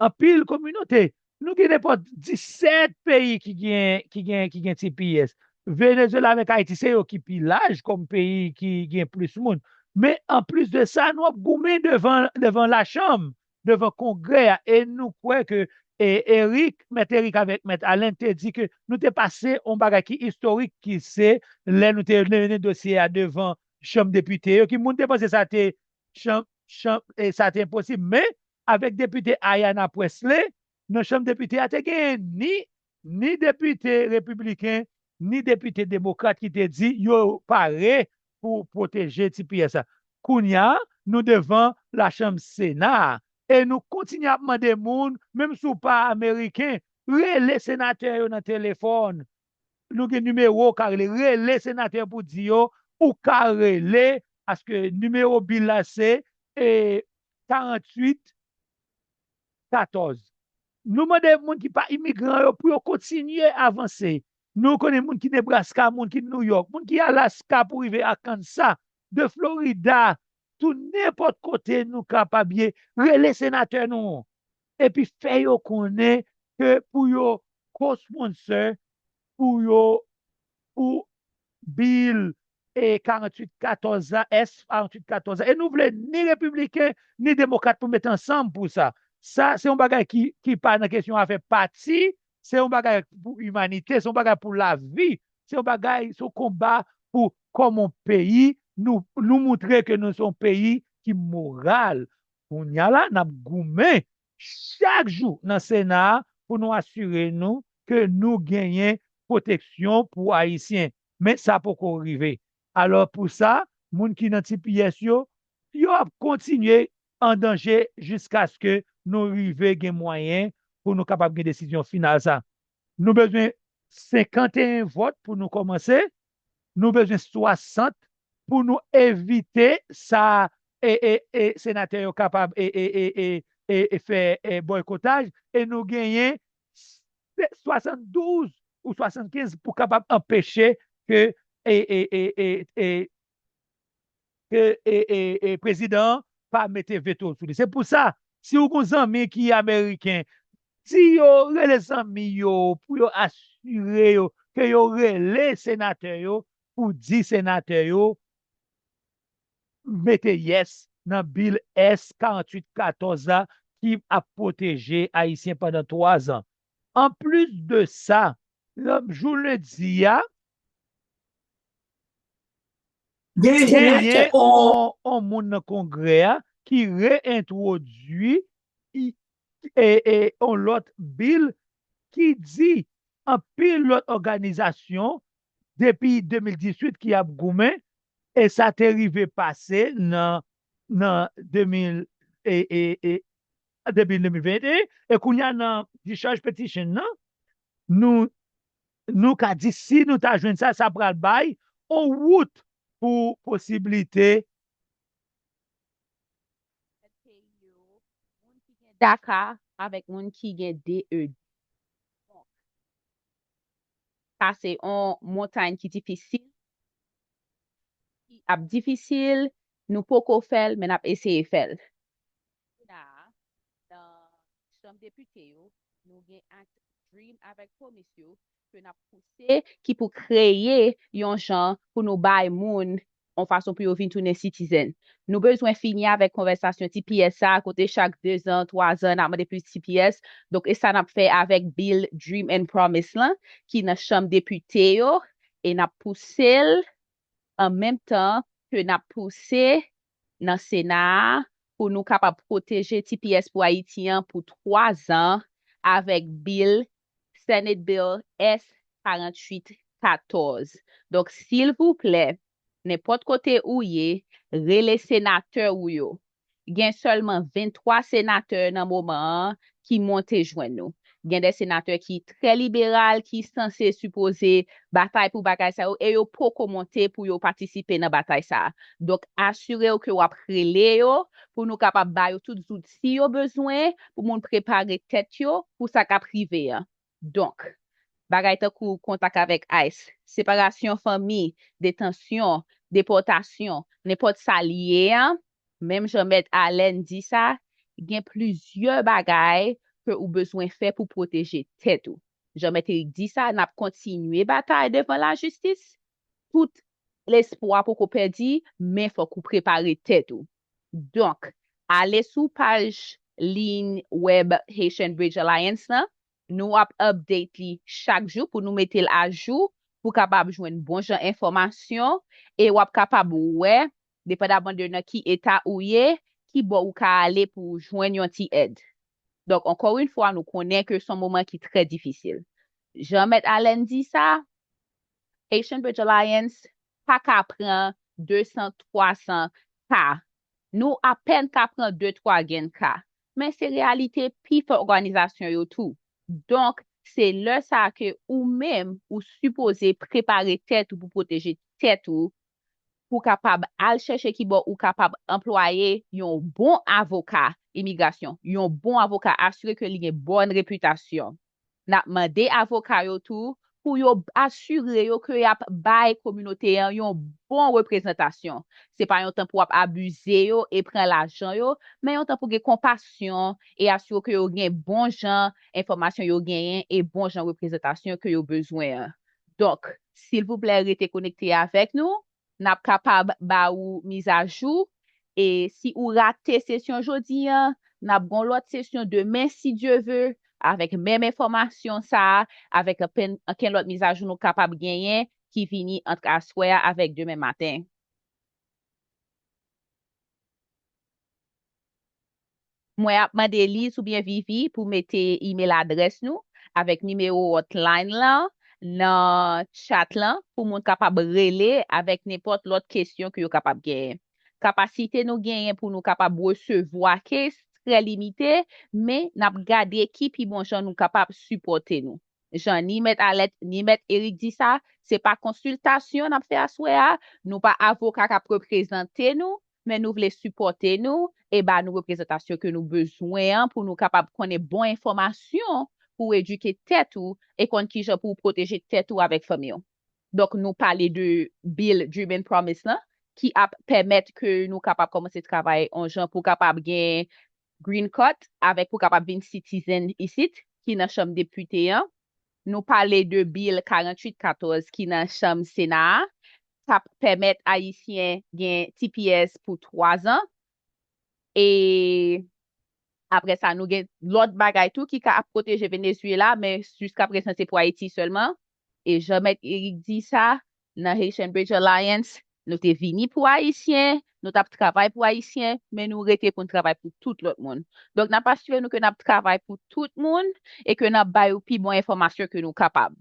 Anpil kominote. Nou gen nenpòt disèt peyi ki gen, ki gen, ki gen T P S. Venezuela avèk Ayiti, se yo ki pi laj kòm peyi ki gen plis moun. Men anplis de sa, nou ap goumen devan, devan lachanm, devan Kongrè a, e nou kwè ke, e, Eric, Mèt Eric avèk Mèt Allen te di ke nou te pase yon bagay ki istorik, ki se lè nou te mennen dosye a devan Chanm Depite yo, ki moun te panse sa te, chanm, chanm, e sa te enposib. Men, avèk depite Ayanna Pressley, nan Chanm Depite a te genyen ni, ni depite repibliken, ni depite demokrat ki te di yo pare pou pwoteje T P S la. Kounye a, nou devan lachanm Sena a. E nou kontinye ap mande moun, menm si w pa ameriken, rele senatè yo nan telefòn. Nou gen nimewo w ka rele. Rele senatè pou di yo, ou ka rele, paske nimewo bil la se, e, karanntuit katòz. Nou mande moun ki pa imigran yo pou yo kontinye avanse. Nou konnen moun ki Nebraska, moun ki New York, moun ki Alaska pou rive Arkansas, de Florida, tou nenpòt kote nou kapab ye, rele senatè nou an. Epi fè yo konnen ke pou yo co-sponsor, pou yo, pou bil, e, karanntuit katòz la, S karanntuit katòz la. E nou vle ni repibliken, ni demokrat pou met ansanm pou sa. Sa, se yon bagay ki, ki pa nan kesyon afè pati, se yon bagay pou imanite, se yon bagay pou lavi, se yon bagay, se yon konba pou kòman peyi, nou, nou moutre ke nou se yon peyi ki moral. Kounye a la, n ap goumen chak jou nan Sena a pou nou asire nou ke nou genyen pwoteksyon pou Ayisyen. Men sa poko rive. Alò, pou sa, moun ki nan T P S yo, yo ap kontinye an danje jiskaske nou rive gen mwayen pou nou kapab gen desizyon final sa. Nou bezwen senkanteyen vòt pou nou kòmanse. Nou bezwen swasant pou nou evite sa, e, e, e, senatè yo kapab, e, e, e, e, e, e fè, e, bòykotaj. E nou genyen se- swasanndouz ou swasannkenz pou kapab anpeche ke, e, e, e, e, e, ke, e, e, e, prezidan an pa mete veto sou li. Se pou sa, si w gen zanmi ki ameriken, di yo, rele zanmi yo pou yo asire yo ke yo rele senatè yo pou di senatè yo mete yes nan bil S karanntuit katòz la ki ap pwoteje Ayisyen pandan twa zan. Anplis de sa, jou lendi a, genyen yon, yon moun nan Kongrè a ki reentwodui i- e, e, yon lòt bil ki di anpil lòt òganizasyon depi de mil dizuit ki ap goumen, e sa te rive pase nan, nan de mil, e, e, e, depi de mil venteyen, e kounye a nan discharge petition nan, nou, nou ka di si nou ta jwenn sa, sa pral bay yon wout pou posiblite peyi yo, moun ki gen DACA avèk moun ki gen D E D. Donk, sa se yon montay ki difisil, ki ap difisil, nou poko fè l, men n ap eseye fè l. Kounye a, nan Chanm Depite yo, nou gen Act Dream avèk Promise yo ke n ap pouse, ki pou kreye yon jan pou nou bay moun yon fason pou yo vin tounen citizen. Nou bezwen fini avèk konvèsasyon T P S sa a, kote chak dezan, twazan, n ap mande plis T P S. Donk, e sa n ap fè avèk bil Dream and Promise lan, ki nan Chanm Depite yo, e n ap pouse l an menm tan ke n ap pouse nan Sena a pou nou kapab pwoteje T P S pou Ayiti an pou twa zan avèk bil, Senate Bill S karanntuit katòz. Donk, silvouplè, nenpòt kote ou ye, rele senatè ou yo. Gen sèlman venntwa senatè nan moman an ki monte jwenn nou. Gen de senatè ki trè liberal, ki sanse sipoze batay pou bagay sa yo, e yo poko monte pou yo patisipe nan batay sa a. Donk, asire w ke w ap rele yo pou nou kapab ba yo tout zouti yo bezwen pou moun prepare tèt yo pou sa k ap rive an. Donk, bagay tankou kontak avèk ice, separasyon fanmi, detansyon, depòtasyon, nenpòt sa l ye a, menm jan Mèt Allen di sa, gen plizyè bagay ke ou bezwen fè pou pwoteje tèt ou. Jan Mèt Erik di sa, n ap kontinye batay devan lajistis. Tout lespwa poko pèdi, men fòk ou prepare tèt ou. Donk, ale sou paj liy wèb Haitian Bridge Alliance lan. Nou ap update li chak jou pou nou mete l ajou, pou kapab jwenn bon jan enfòmasyon, e w ap kapab wè, depandaman de nan ki eta ou ye, ki bò ou ka ale pou w jwenn yon ti èd. Donk, ankò yon fwa, nou konnen ke se yon moman ki trè difisil. Jan Mèt Allen di sa, Haitian Bridge Alliance pa ka pran de san, twa san ka. Nou apèn ka pran de, twa grenn ka. Men se reyalite pifò òganizasyon yo tou. Donk, se lè sa a ke ou menm, ou sipoze prepare tèt ou pou pwoteje tèt ou, pou kapab al chèche kibò ou kapab anplwaye yon bon avoka imigrasyon, yon bon avoka, asire ke li gen bòn repitasyon. N ap mande avoka yo tou pou yo asire yo ke y ap bay kominote an yon bon reprezantasyon. Se pa yon tan pou w ap abize yo e pran lajan yo, men yon tan pou gen konpasyon e asire ke yo gen bon jan enfòmasyon yo genyen e bon jan reprezantasyon ke yo bezwen an. Donk, silvouplè, rete konekte avèk nou. N ap kapab ba ou mizajou. E si ou rate sesyon jodi an, n ap gen yon lòt sesyon demen, si Dye ve, avèk menm enfòmasyon sa a, avèk ankenn, ankenn lòt mizajou nou kapab genyen ki vini ant aswè a avèk demen maten. Mwen ap mande Liz oubyen Vivi pou mete email adrès nou avèk nimewo hotline lan nan chat lan pou moun kapab rele avèk nenpòt lòt kesyon ke yo kapab genyen. Kapasite nou genyen pou nou kapab resevwa case trè limite, men n ap gade ki pi bon jan nou kapab sipòte nou. Jan ni Mèt Alèn, ni Mèt Erik di sa, se pa konsiltasyon n ap fè aswè a, nou pa avoka k ap reprezante nou, men nou vle sipòte nou e ba nou reprezantasyon ke nou bezwen an pou nou kapab konnen bon enfòmasyon pou w edike tèt ou e konn kijan pou w pwoteje tèt ou avèk fanmi w. Donk, nou pale de bil Dream and Promise lan, ki ap pèmèt ke nou kapab kòmanse travay on jan pou kapab gen green card avèk pou kapab vin citizen isit, ki nan chanm depite an. Nou pale de bil karanntuit katòz ki nan chanm Sena a, k ap pèmèt Ayisyen gen T P S pou twa zan. E apre sa, nou gen lòt bagay tou ki ka ap pwoteje Venezuela, men jiska prezan se pou Ayiti sèlman. E jan Mèt Erik di sa, nan Haitian Bridge Alliance, nou te vini pou Ayisyen, nou t ap travay pou Ayisyen, men nou rete pou n travay pou tout lòt moun. Donk, n ap asire nou ke n ap travay pou tout moun e ke n ap ba yo pi bon enfòmasyon ke nou kapab.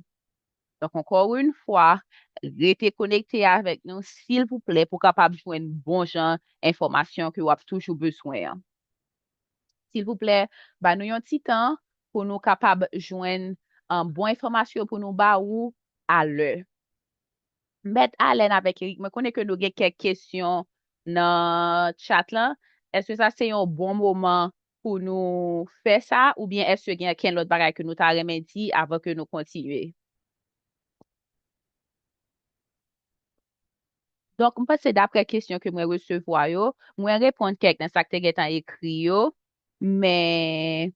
Donk, encore une fois, rete konekte avèk nou, silvouplè, pou kapab jwenn bon jan enfòmasyon ke w ap toujou bezwen an. Silvouplè, ba nou yon ti tan pou nou kapab jwenn, um, bon enfòmasyon pou nou ba ou alè. Mèt Alèn avèk Erik, mwen konnen ke nou gen kèk kesyon nan chat lan. Èske sa se yon bon moman pou nou fè sa, oubyen èske gen ankenn lòt bagay ke nou ta renmen di avan ke nou kontinye? Donk, m panse daprè kesyon ke mwen resevwa yo, mwen reponn kèk nan sa k te gentan ekri yo, men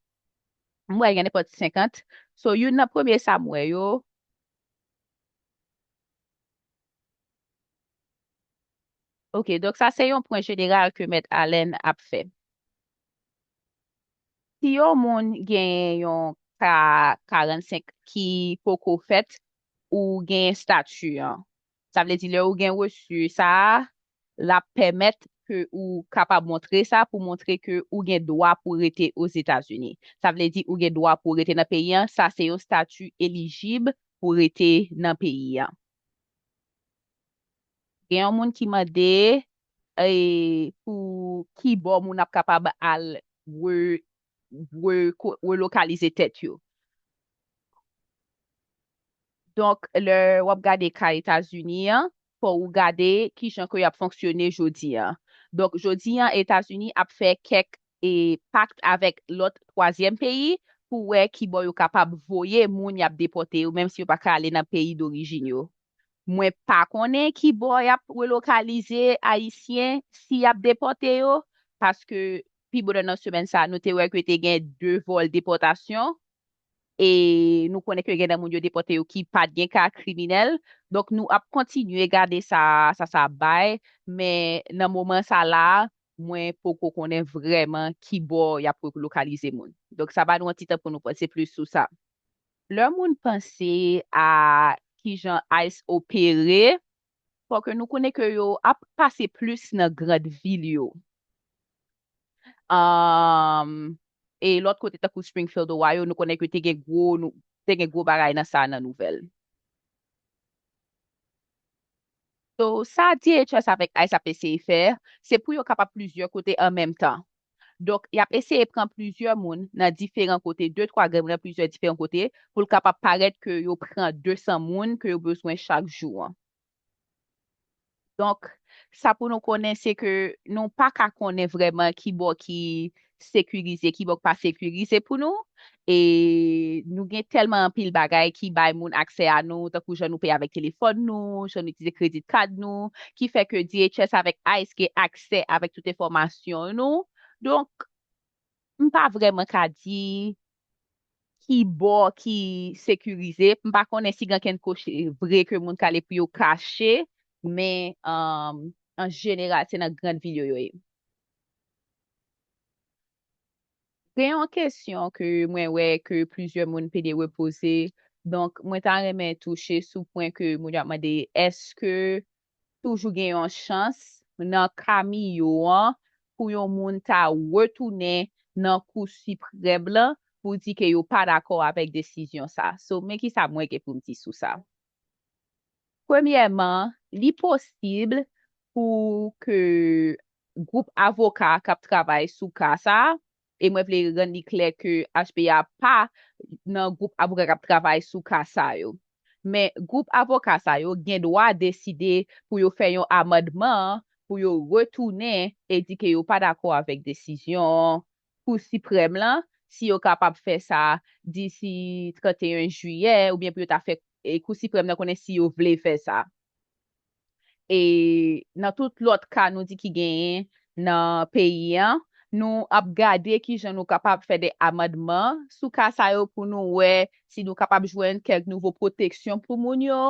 m wè gen nenpòt senkant. So, youn nan premye sa m wè yo. Ok, donk sa se yon pwen jeneral ke Mèt Alèn ap fè. Si yon moun gen yon ka karannsenk ki poko fèt, ou gen estati an. Sa vle di, lè ou gen resi sa a, l ap pèmèt ke ou kapab montre sa pou montre ke ou gen dwa pou rete Ozetazini. Sa vle di, ou gen dwa pou rete nan peyi an. Sa se yon estati elijib pou rete nan peyi an. Gen yon moun ki mande, e, pou ki bò moun ap kapab al re-, re-, ko-, relokalize tèt yo. Donk, lè w ap gade ka Etazini an, fò ou gade kijan ke y ap fonksyone jodi an. Donk, jodi an, Etazini ap fè kèk, e, pakt avèk lòt twazyèm peyi pou wè ki bò yo kapab voye moun y ap depòte yo, menm si yo pa ka ale nan peyi dorijin yo. Mwen pa konnen ki bò y ap relokalize Ayisyen si y ap depòte yo, paske pi bonè nan semèn sa a, nou te wè ke te gen de vòl depòtasyon, e nou konnen ke gen nan moun yo depòte yo ki pa t gen ka kriminèl. Donk, nou ap kontinye gade sa, sa, sa bay, men nan moman sa la, mwen poko konnen vrèman ki bò y ap relokalize moun. Donk, sa ba nou yon ti tan pou nou panse plis sou sa. Lè moun panse a kijan ice opere, fò ke nou konnen ke yo ap pase plis nan grann vil yo. Um, e lòt kote, tankou Springfield, Ohio, nou konnen ke te gen gwo, nou, te gen gwo bagay nan sa nan nouvèl. So, sa D H S avèk ice ap eseye fè, se pou yo kapab plizyè kote an menm tan. Donk, y ap eseye pran plizyè moun nan diferan kote, de, twa gang nan plizyè diferan kote, pou l kapab parèt ke yo pran de san moun ke yo bezwen chak jou an. Donk, sa pou nou konnen, se ke nou pa ka konnen vrèman ki bò ki sekirize, ki bò k pa sekirize pou nou. E nou gen tèlman anpil bagay ki bay moun aksè a nou, tankou jan nou peye avèk telefòn nou, jan nou itilize credit card nou, ki fè ke D H S avèk ice gen aksè avèk tout enfòmasyon nou. Donk, m pa vrèman ka di ki bò ki sekirize. M pa konnen si gen ankenn kote vre ke moun ka ale pou yo kache, men, um, an jeneral, se nan grann vil yo yo ye. Gen yon kesyon ke mwen wè ke plizyè moun pede repoze. Donk, mwen ta renmen touche sou pwen ke moun yo ap mande, èske toujou gen yon chans nan ka Miyo an pou yon moun ta retounen nan Kou Siprèm lan pou di ke yo pa dakò avèk desizyon sa. So, men ki sa mwen gen pou m di sou sa. Premyèman, li posib pou ke gwoup avoka k ap travay sou ka sa a, e mwen vle rann li klè ke H P A pa nan gwoup avoka k ap travay sou ka sa yo. Men gwoup avoka sa yo gen dwa deside pou yo fè yon amandman, pou yo retounen e di ke yo pa dakò avèk desizyon Kou Siprèm lan, si yo kapab fè sa disi trannteyen jiyè, oubyen pou yo ta fè, e, Kou Siprèm lan konnen si yo vle fè sa. E nan tout lòt ka nou di ki genyen nan peyi an, nou ap gade kijan nou kapab fè de amandman sou ka sa yo pou nou wè si nou kapab jwenn kèk nouvo pwoteksyon pou moun yo.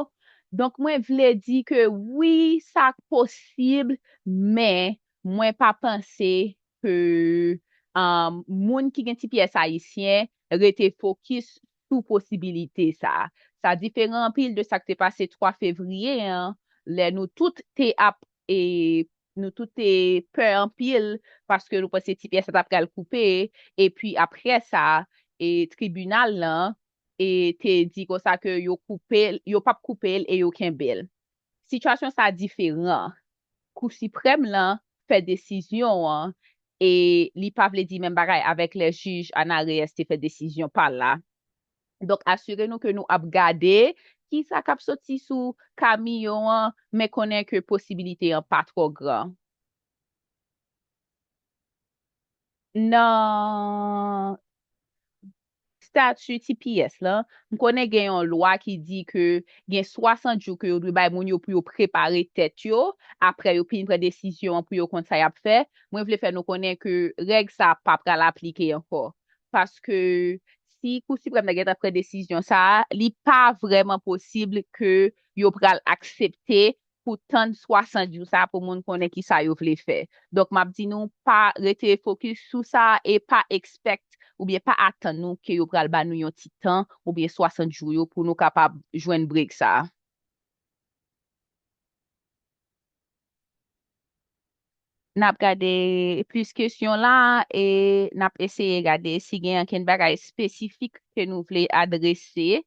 Donk, mwen vle di ke wi, sa posib, men mwen pa panse ke, um, moun ki gen T P S ayisyen rete fokis sou posibilite sa a. Sa diferan anpil de sa k te pase twa fevriye an, lè nou tout te ap, e, nou tout te pè anpil paske nou panse T P S la t ap pral koupe, epi apre sa, e, tribinal lan, e, te di konsa ke yo koupe l, yo p ap koupe l e yo kenbe l. Sitiyasyon sa a diferan. Kou Siprèm lan fè desizyon an e li pa vle di menm bagay avèk lè jij Ana Reyes te fè desizyon pa l la. Donk, asire nou ke nou ap gade ki sa k ap soti sou ka Miyo an, men konnen ke posibilite an pa twò gran. Nan stati T P S lan, m konnen gen yon lwa ki di ke gen swasant jou ke yo dwe bay moun yo pou yo prepare tèt yo, apre yo fin pran desizyon an pou yo konn sa y ap fè. Mwen vle fè nou konnen ke règ sa a pa pral aplike ankò. Paske si Kou Siprèm nan gentan pran desizyon sa a, li pa vrèman posib ke yo pral aksepte pou tann swasant jou sa pou moun konnen ki sa yo vle fè. Donk, m ap di nou, pa rete fokis sou sa e pa expect oubyen pa atann nou ke yo pral ba nou yon ti tan oubyen swasant jou yo pou nou kapab jwenn break sa a. N ap gade plis kesyon la e n ap eseye gade si gen ankenn bagay espesifik ke nou vle adrese.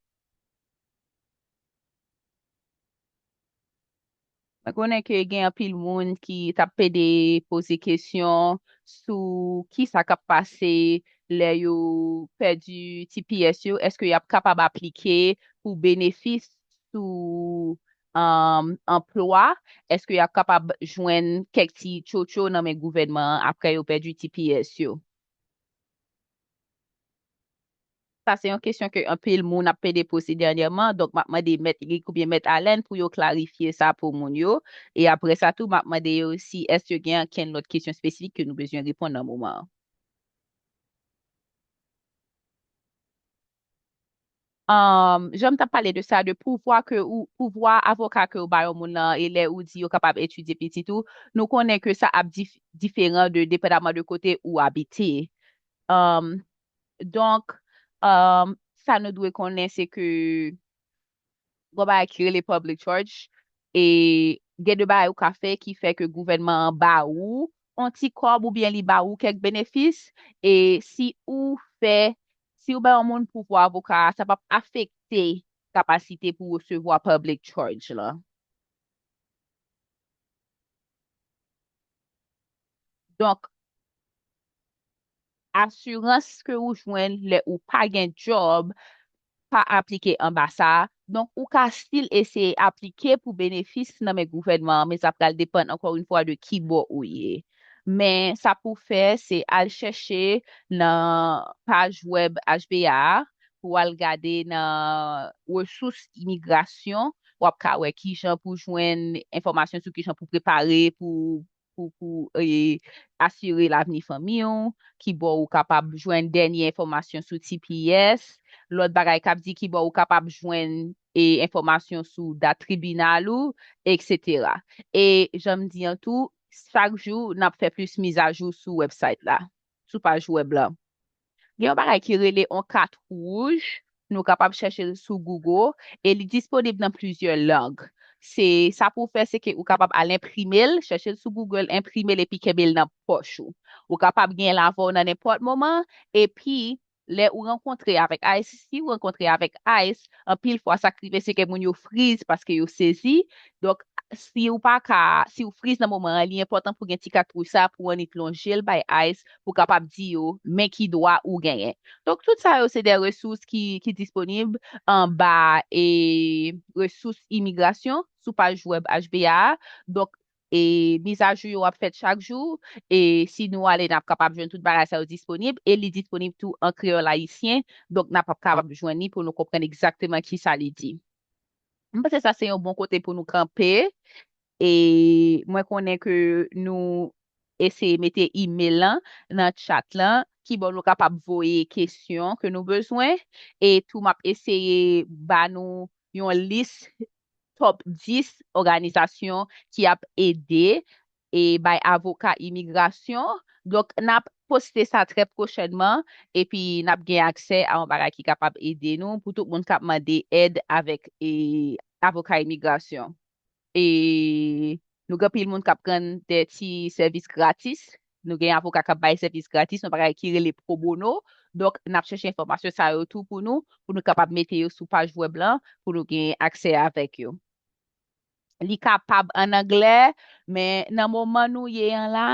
Mwen konnen ke gen anpil moun ki t ap pede poze kesyon sou ki sa k ap pase lè yo pèdi T P S yo. Èske y ap kapab aplike pou benefis sou, um, anplwa? Èske y ap kapab jwenn kèk ti tchotcho nan men gouvènman an apre yo pèdi T P S yo? Sa se yon kesyon ke anpil moun ap pede poze dènyèman, donk m ap mande Mèt Eric oubyen Mèt Allen pou yo klarifye sa pou moun yo. E apre sa tou, m ap mande yo si èske gen ankenn lòt kesyon espesifik ke nou bezwen reponn nan moman an. Um, jan m t ap pale de sa, de pouvwa ke ou, pouvwa avoka ke ou ba yon moun nan, e lè ou di yo kapab etidye pitit ou, nou konnen ke sa ap dif-, diferan de, depandaman de kote ou abite. Um, donk, um, sa nou dwe konnen, se ke gon bagay ki rele public charge, e gen de bagay ou ka fè ki fè ke gouvènman an ba ou yon ti kòb oubyen li ba ou kèk benefis, e si ou fè, si ou ba yon moun pouvwa avoka a, sa p ap afekte kapasite pou resevwa public charge lan. Donk, asirans ke ou jwenn lè ou pa gen djòb pa aplike anba sa a. Donk, ou ka still eseye aplike pou benefis nan men gouvènman an, men sa pral depann ankò yon fwa de ki bò ou ye. Men sa pou fè, se al chèche nan paj wèb H B A a, pou w al gade nan resous imigrasyon, w ap ka wè kijan pou jwenn enfòmasyon sou kijan pou prepare pou, pou, pou, e, asire lavni fanmi w, ki bò ou kapab jwenn dènye enfòmasyon sou T P S, lòt bagay k ap di ki bò ou kapab jwenn, e, enfòmasyon sou dat tribinal ou, etsetera. E jan m di an tou, chak jou, n ap fè plis mizajou sou website la, sou paj wèb la. Gen yon bagay ki rele yon kat wouj, nou kapab chèche l sou Google, e li disponib nan plizyè lang. Se, sa pou w fè, se ke ou kapab al enprime l, chèche l sou Google, enprime l epi kenbe l nan pòch ou. Ou kapab gen l avè w nan nenpòt moman, epi lè ou rankontre avèk ICE, si ou rankontre avèk ICE, anpil fwa sa k rive se ke moun yo friz paske yo sezi. Donk, si ou pa ka, si ou friz nan moman an, li enpòtan pou gen ti kat wouj sa pou w annik lonje l bay ICE pou kapab di yo men ki dwa ou genyen. Donk, tout sa yo se de resous ki, ki disponib anba, e, resous imigrasyon sou paj wèb H B A a. Donk, e, mizajou yo ap fèt chak jou, e si nou ale, n ap kapab jwenn tout bagay sa yo disponib, e li disponib tou an kreyòl ayisyen, donk n ap kapab jwenn li pou nou konprann egzakteman ki sa li di. M panse sa se yon bon kote pou nou kanpe, e mwen konnen ke nou eseye mete email lan nan chat lan, ki bò nou kapab voye kesyon ke nou bezwen, e tou m ap eseye ba nou yon lis top dis òganizasyon ki ap ede e bay avoka imigrasyon. Donk, n ap poste sa trè pwochènman, epi n ap gen aksè a yon bagay ki kapab ede nou pou tout moun k ap mande èd avèk, e, avoka imigrasyon. E nou gen anpil moun k ap rann de ti sèvis gratis. Nou gen avoka k ap bay sèvis gratis, yon bagay ki rele pro bono. Donk, n ap chèche enfòmasyon sa yo tou pou nou, pou nou kapab mete yo sou paj wèb lan, pou nou gen aksè avèk yo. Li kapab an anglè, men nan moman nou ye an la,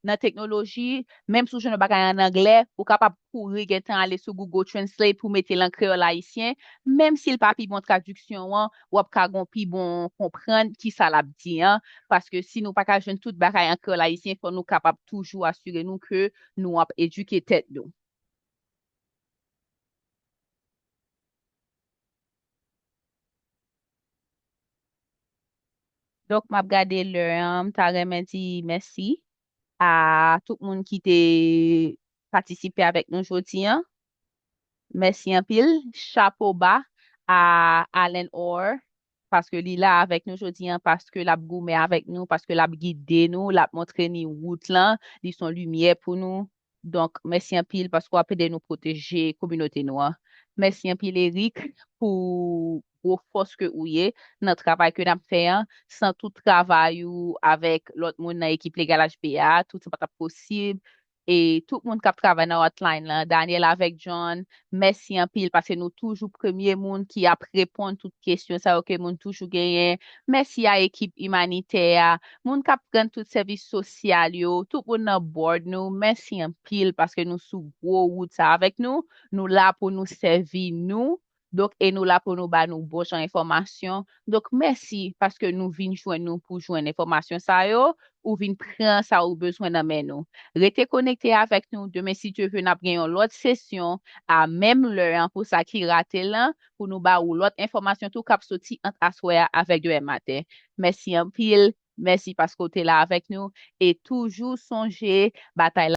nan teknoloji, menm si w jwenn yon bagay an anglè, ou kapab kouri gentan ale sou Google Translate pou mete l an kreyòl ayisyen, menm si l pa pi bon tradiksyon an, w ap ka gen yon pi bon konprann ki sa l ap di an, paske si nou pa ka jwenn tout bagay an kreyòl ayisyen, fò nou kapab toujou asire nou ke nou ap edike tèt nou. Donk, m ap gade lè an, m ta renmen di mèsi a tout moun ki te patisipe avèk nou jodi an. Mèsi anpil. Chapo ba a Allen Orr, paske li la avèk nou jodi an, paske l ap goumen avèk nou, paske l ap gide nou, l ap montre ni wout lan, li se yon limyè pou nou. Donk, mèsi anpil paske w ap ede nou pwoteje kominote nou an. Mèsi anpil, Eric, pou gwo fòs ke ou ye nan travay ke n ap fè an. San tout travay ou avèk lòt moun nan ekip legal H B A, tout sa pa t ap posib. E tout moun k ap travay nan hotline lan, Daniel avèk John, mèsi anpil paske nou toujou premye moun ki ap reponn tout kesyon sa yo ke moun toujou genyen. Mèsi a ekip imanitè a, moun k ap rann tout sèvis sosyal yo, tout moun nan board nou, mèsi anpil paske nou sou gwo wout sa avèk nou. Nou la pou nou sèvi nou. Donk, e nou la pou nou ba nou bon jan enfòmasyon. Donk, mèsi paske nou vin jwenn nou pou jwenn enfòmasyon sa yo, ou vin pran sa ou bezwen nan men nou. Rete konekte avèk nou. Demen, si Dye vle, n ap gen yon lòt sesyon a menm lè an pou sa ki rate l lan, pou nou ba ou lòt enfòmasyon tou k ap soti ant aswè a avèk demen maten. Mèsi anpil. Mèsi paske w te la avèk nou. E toujou sonje, batay la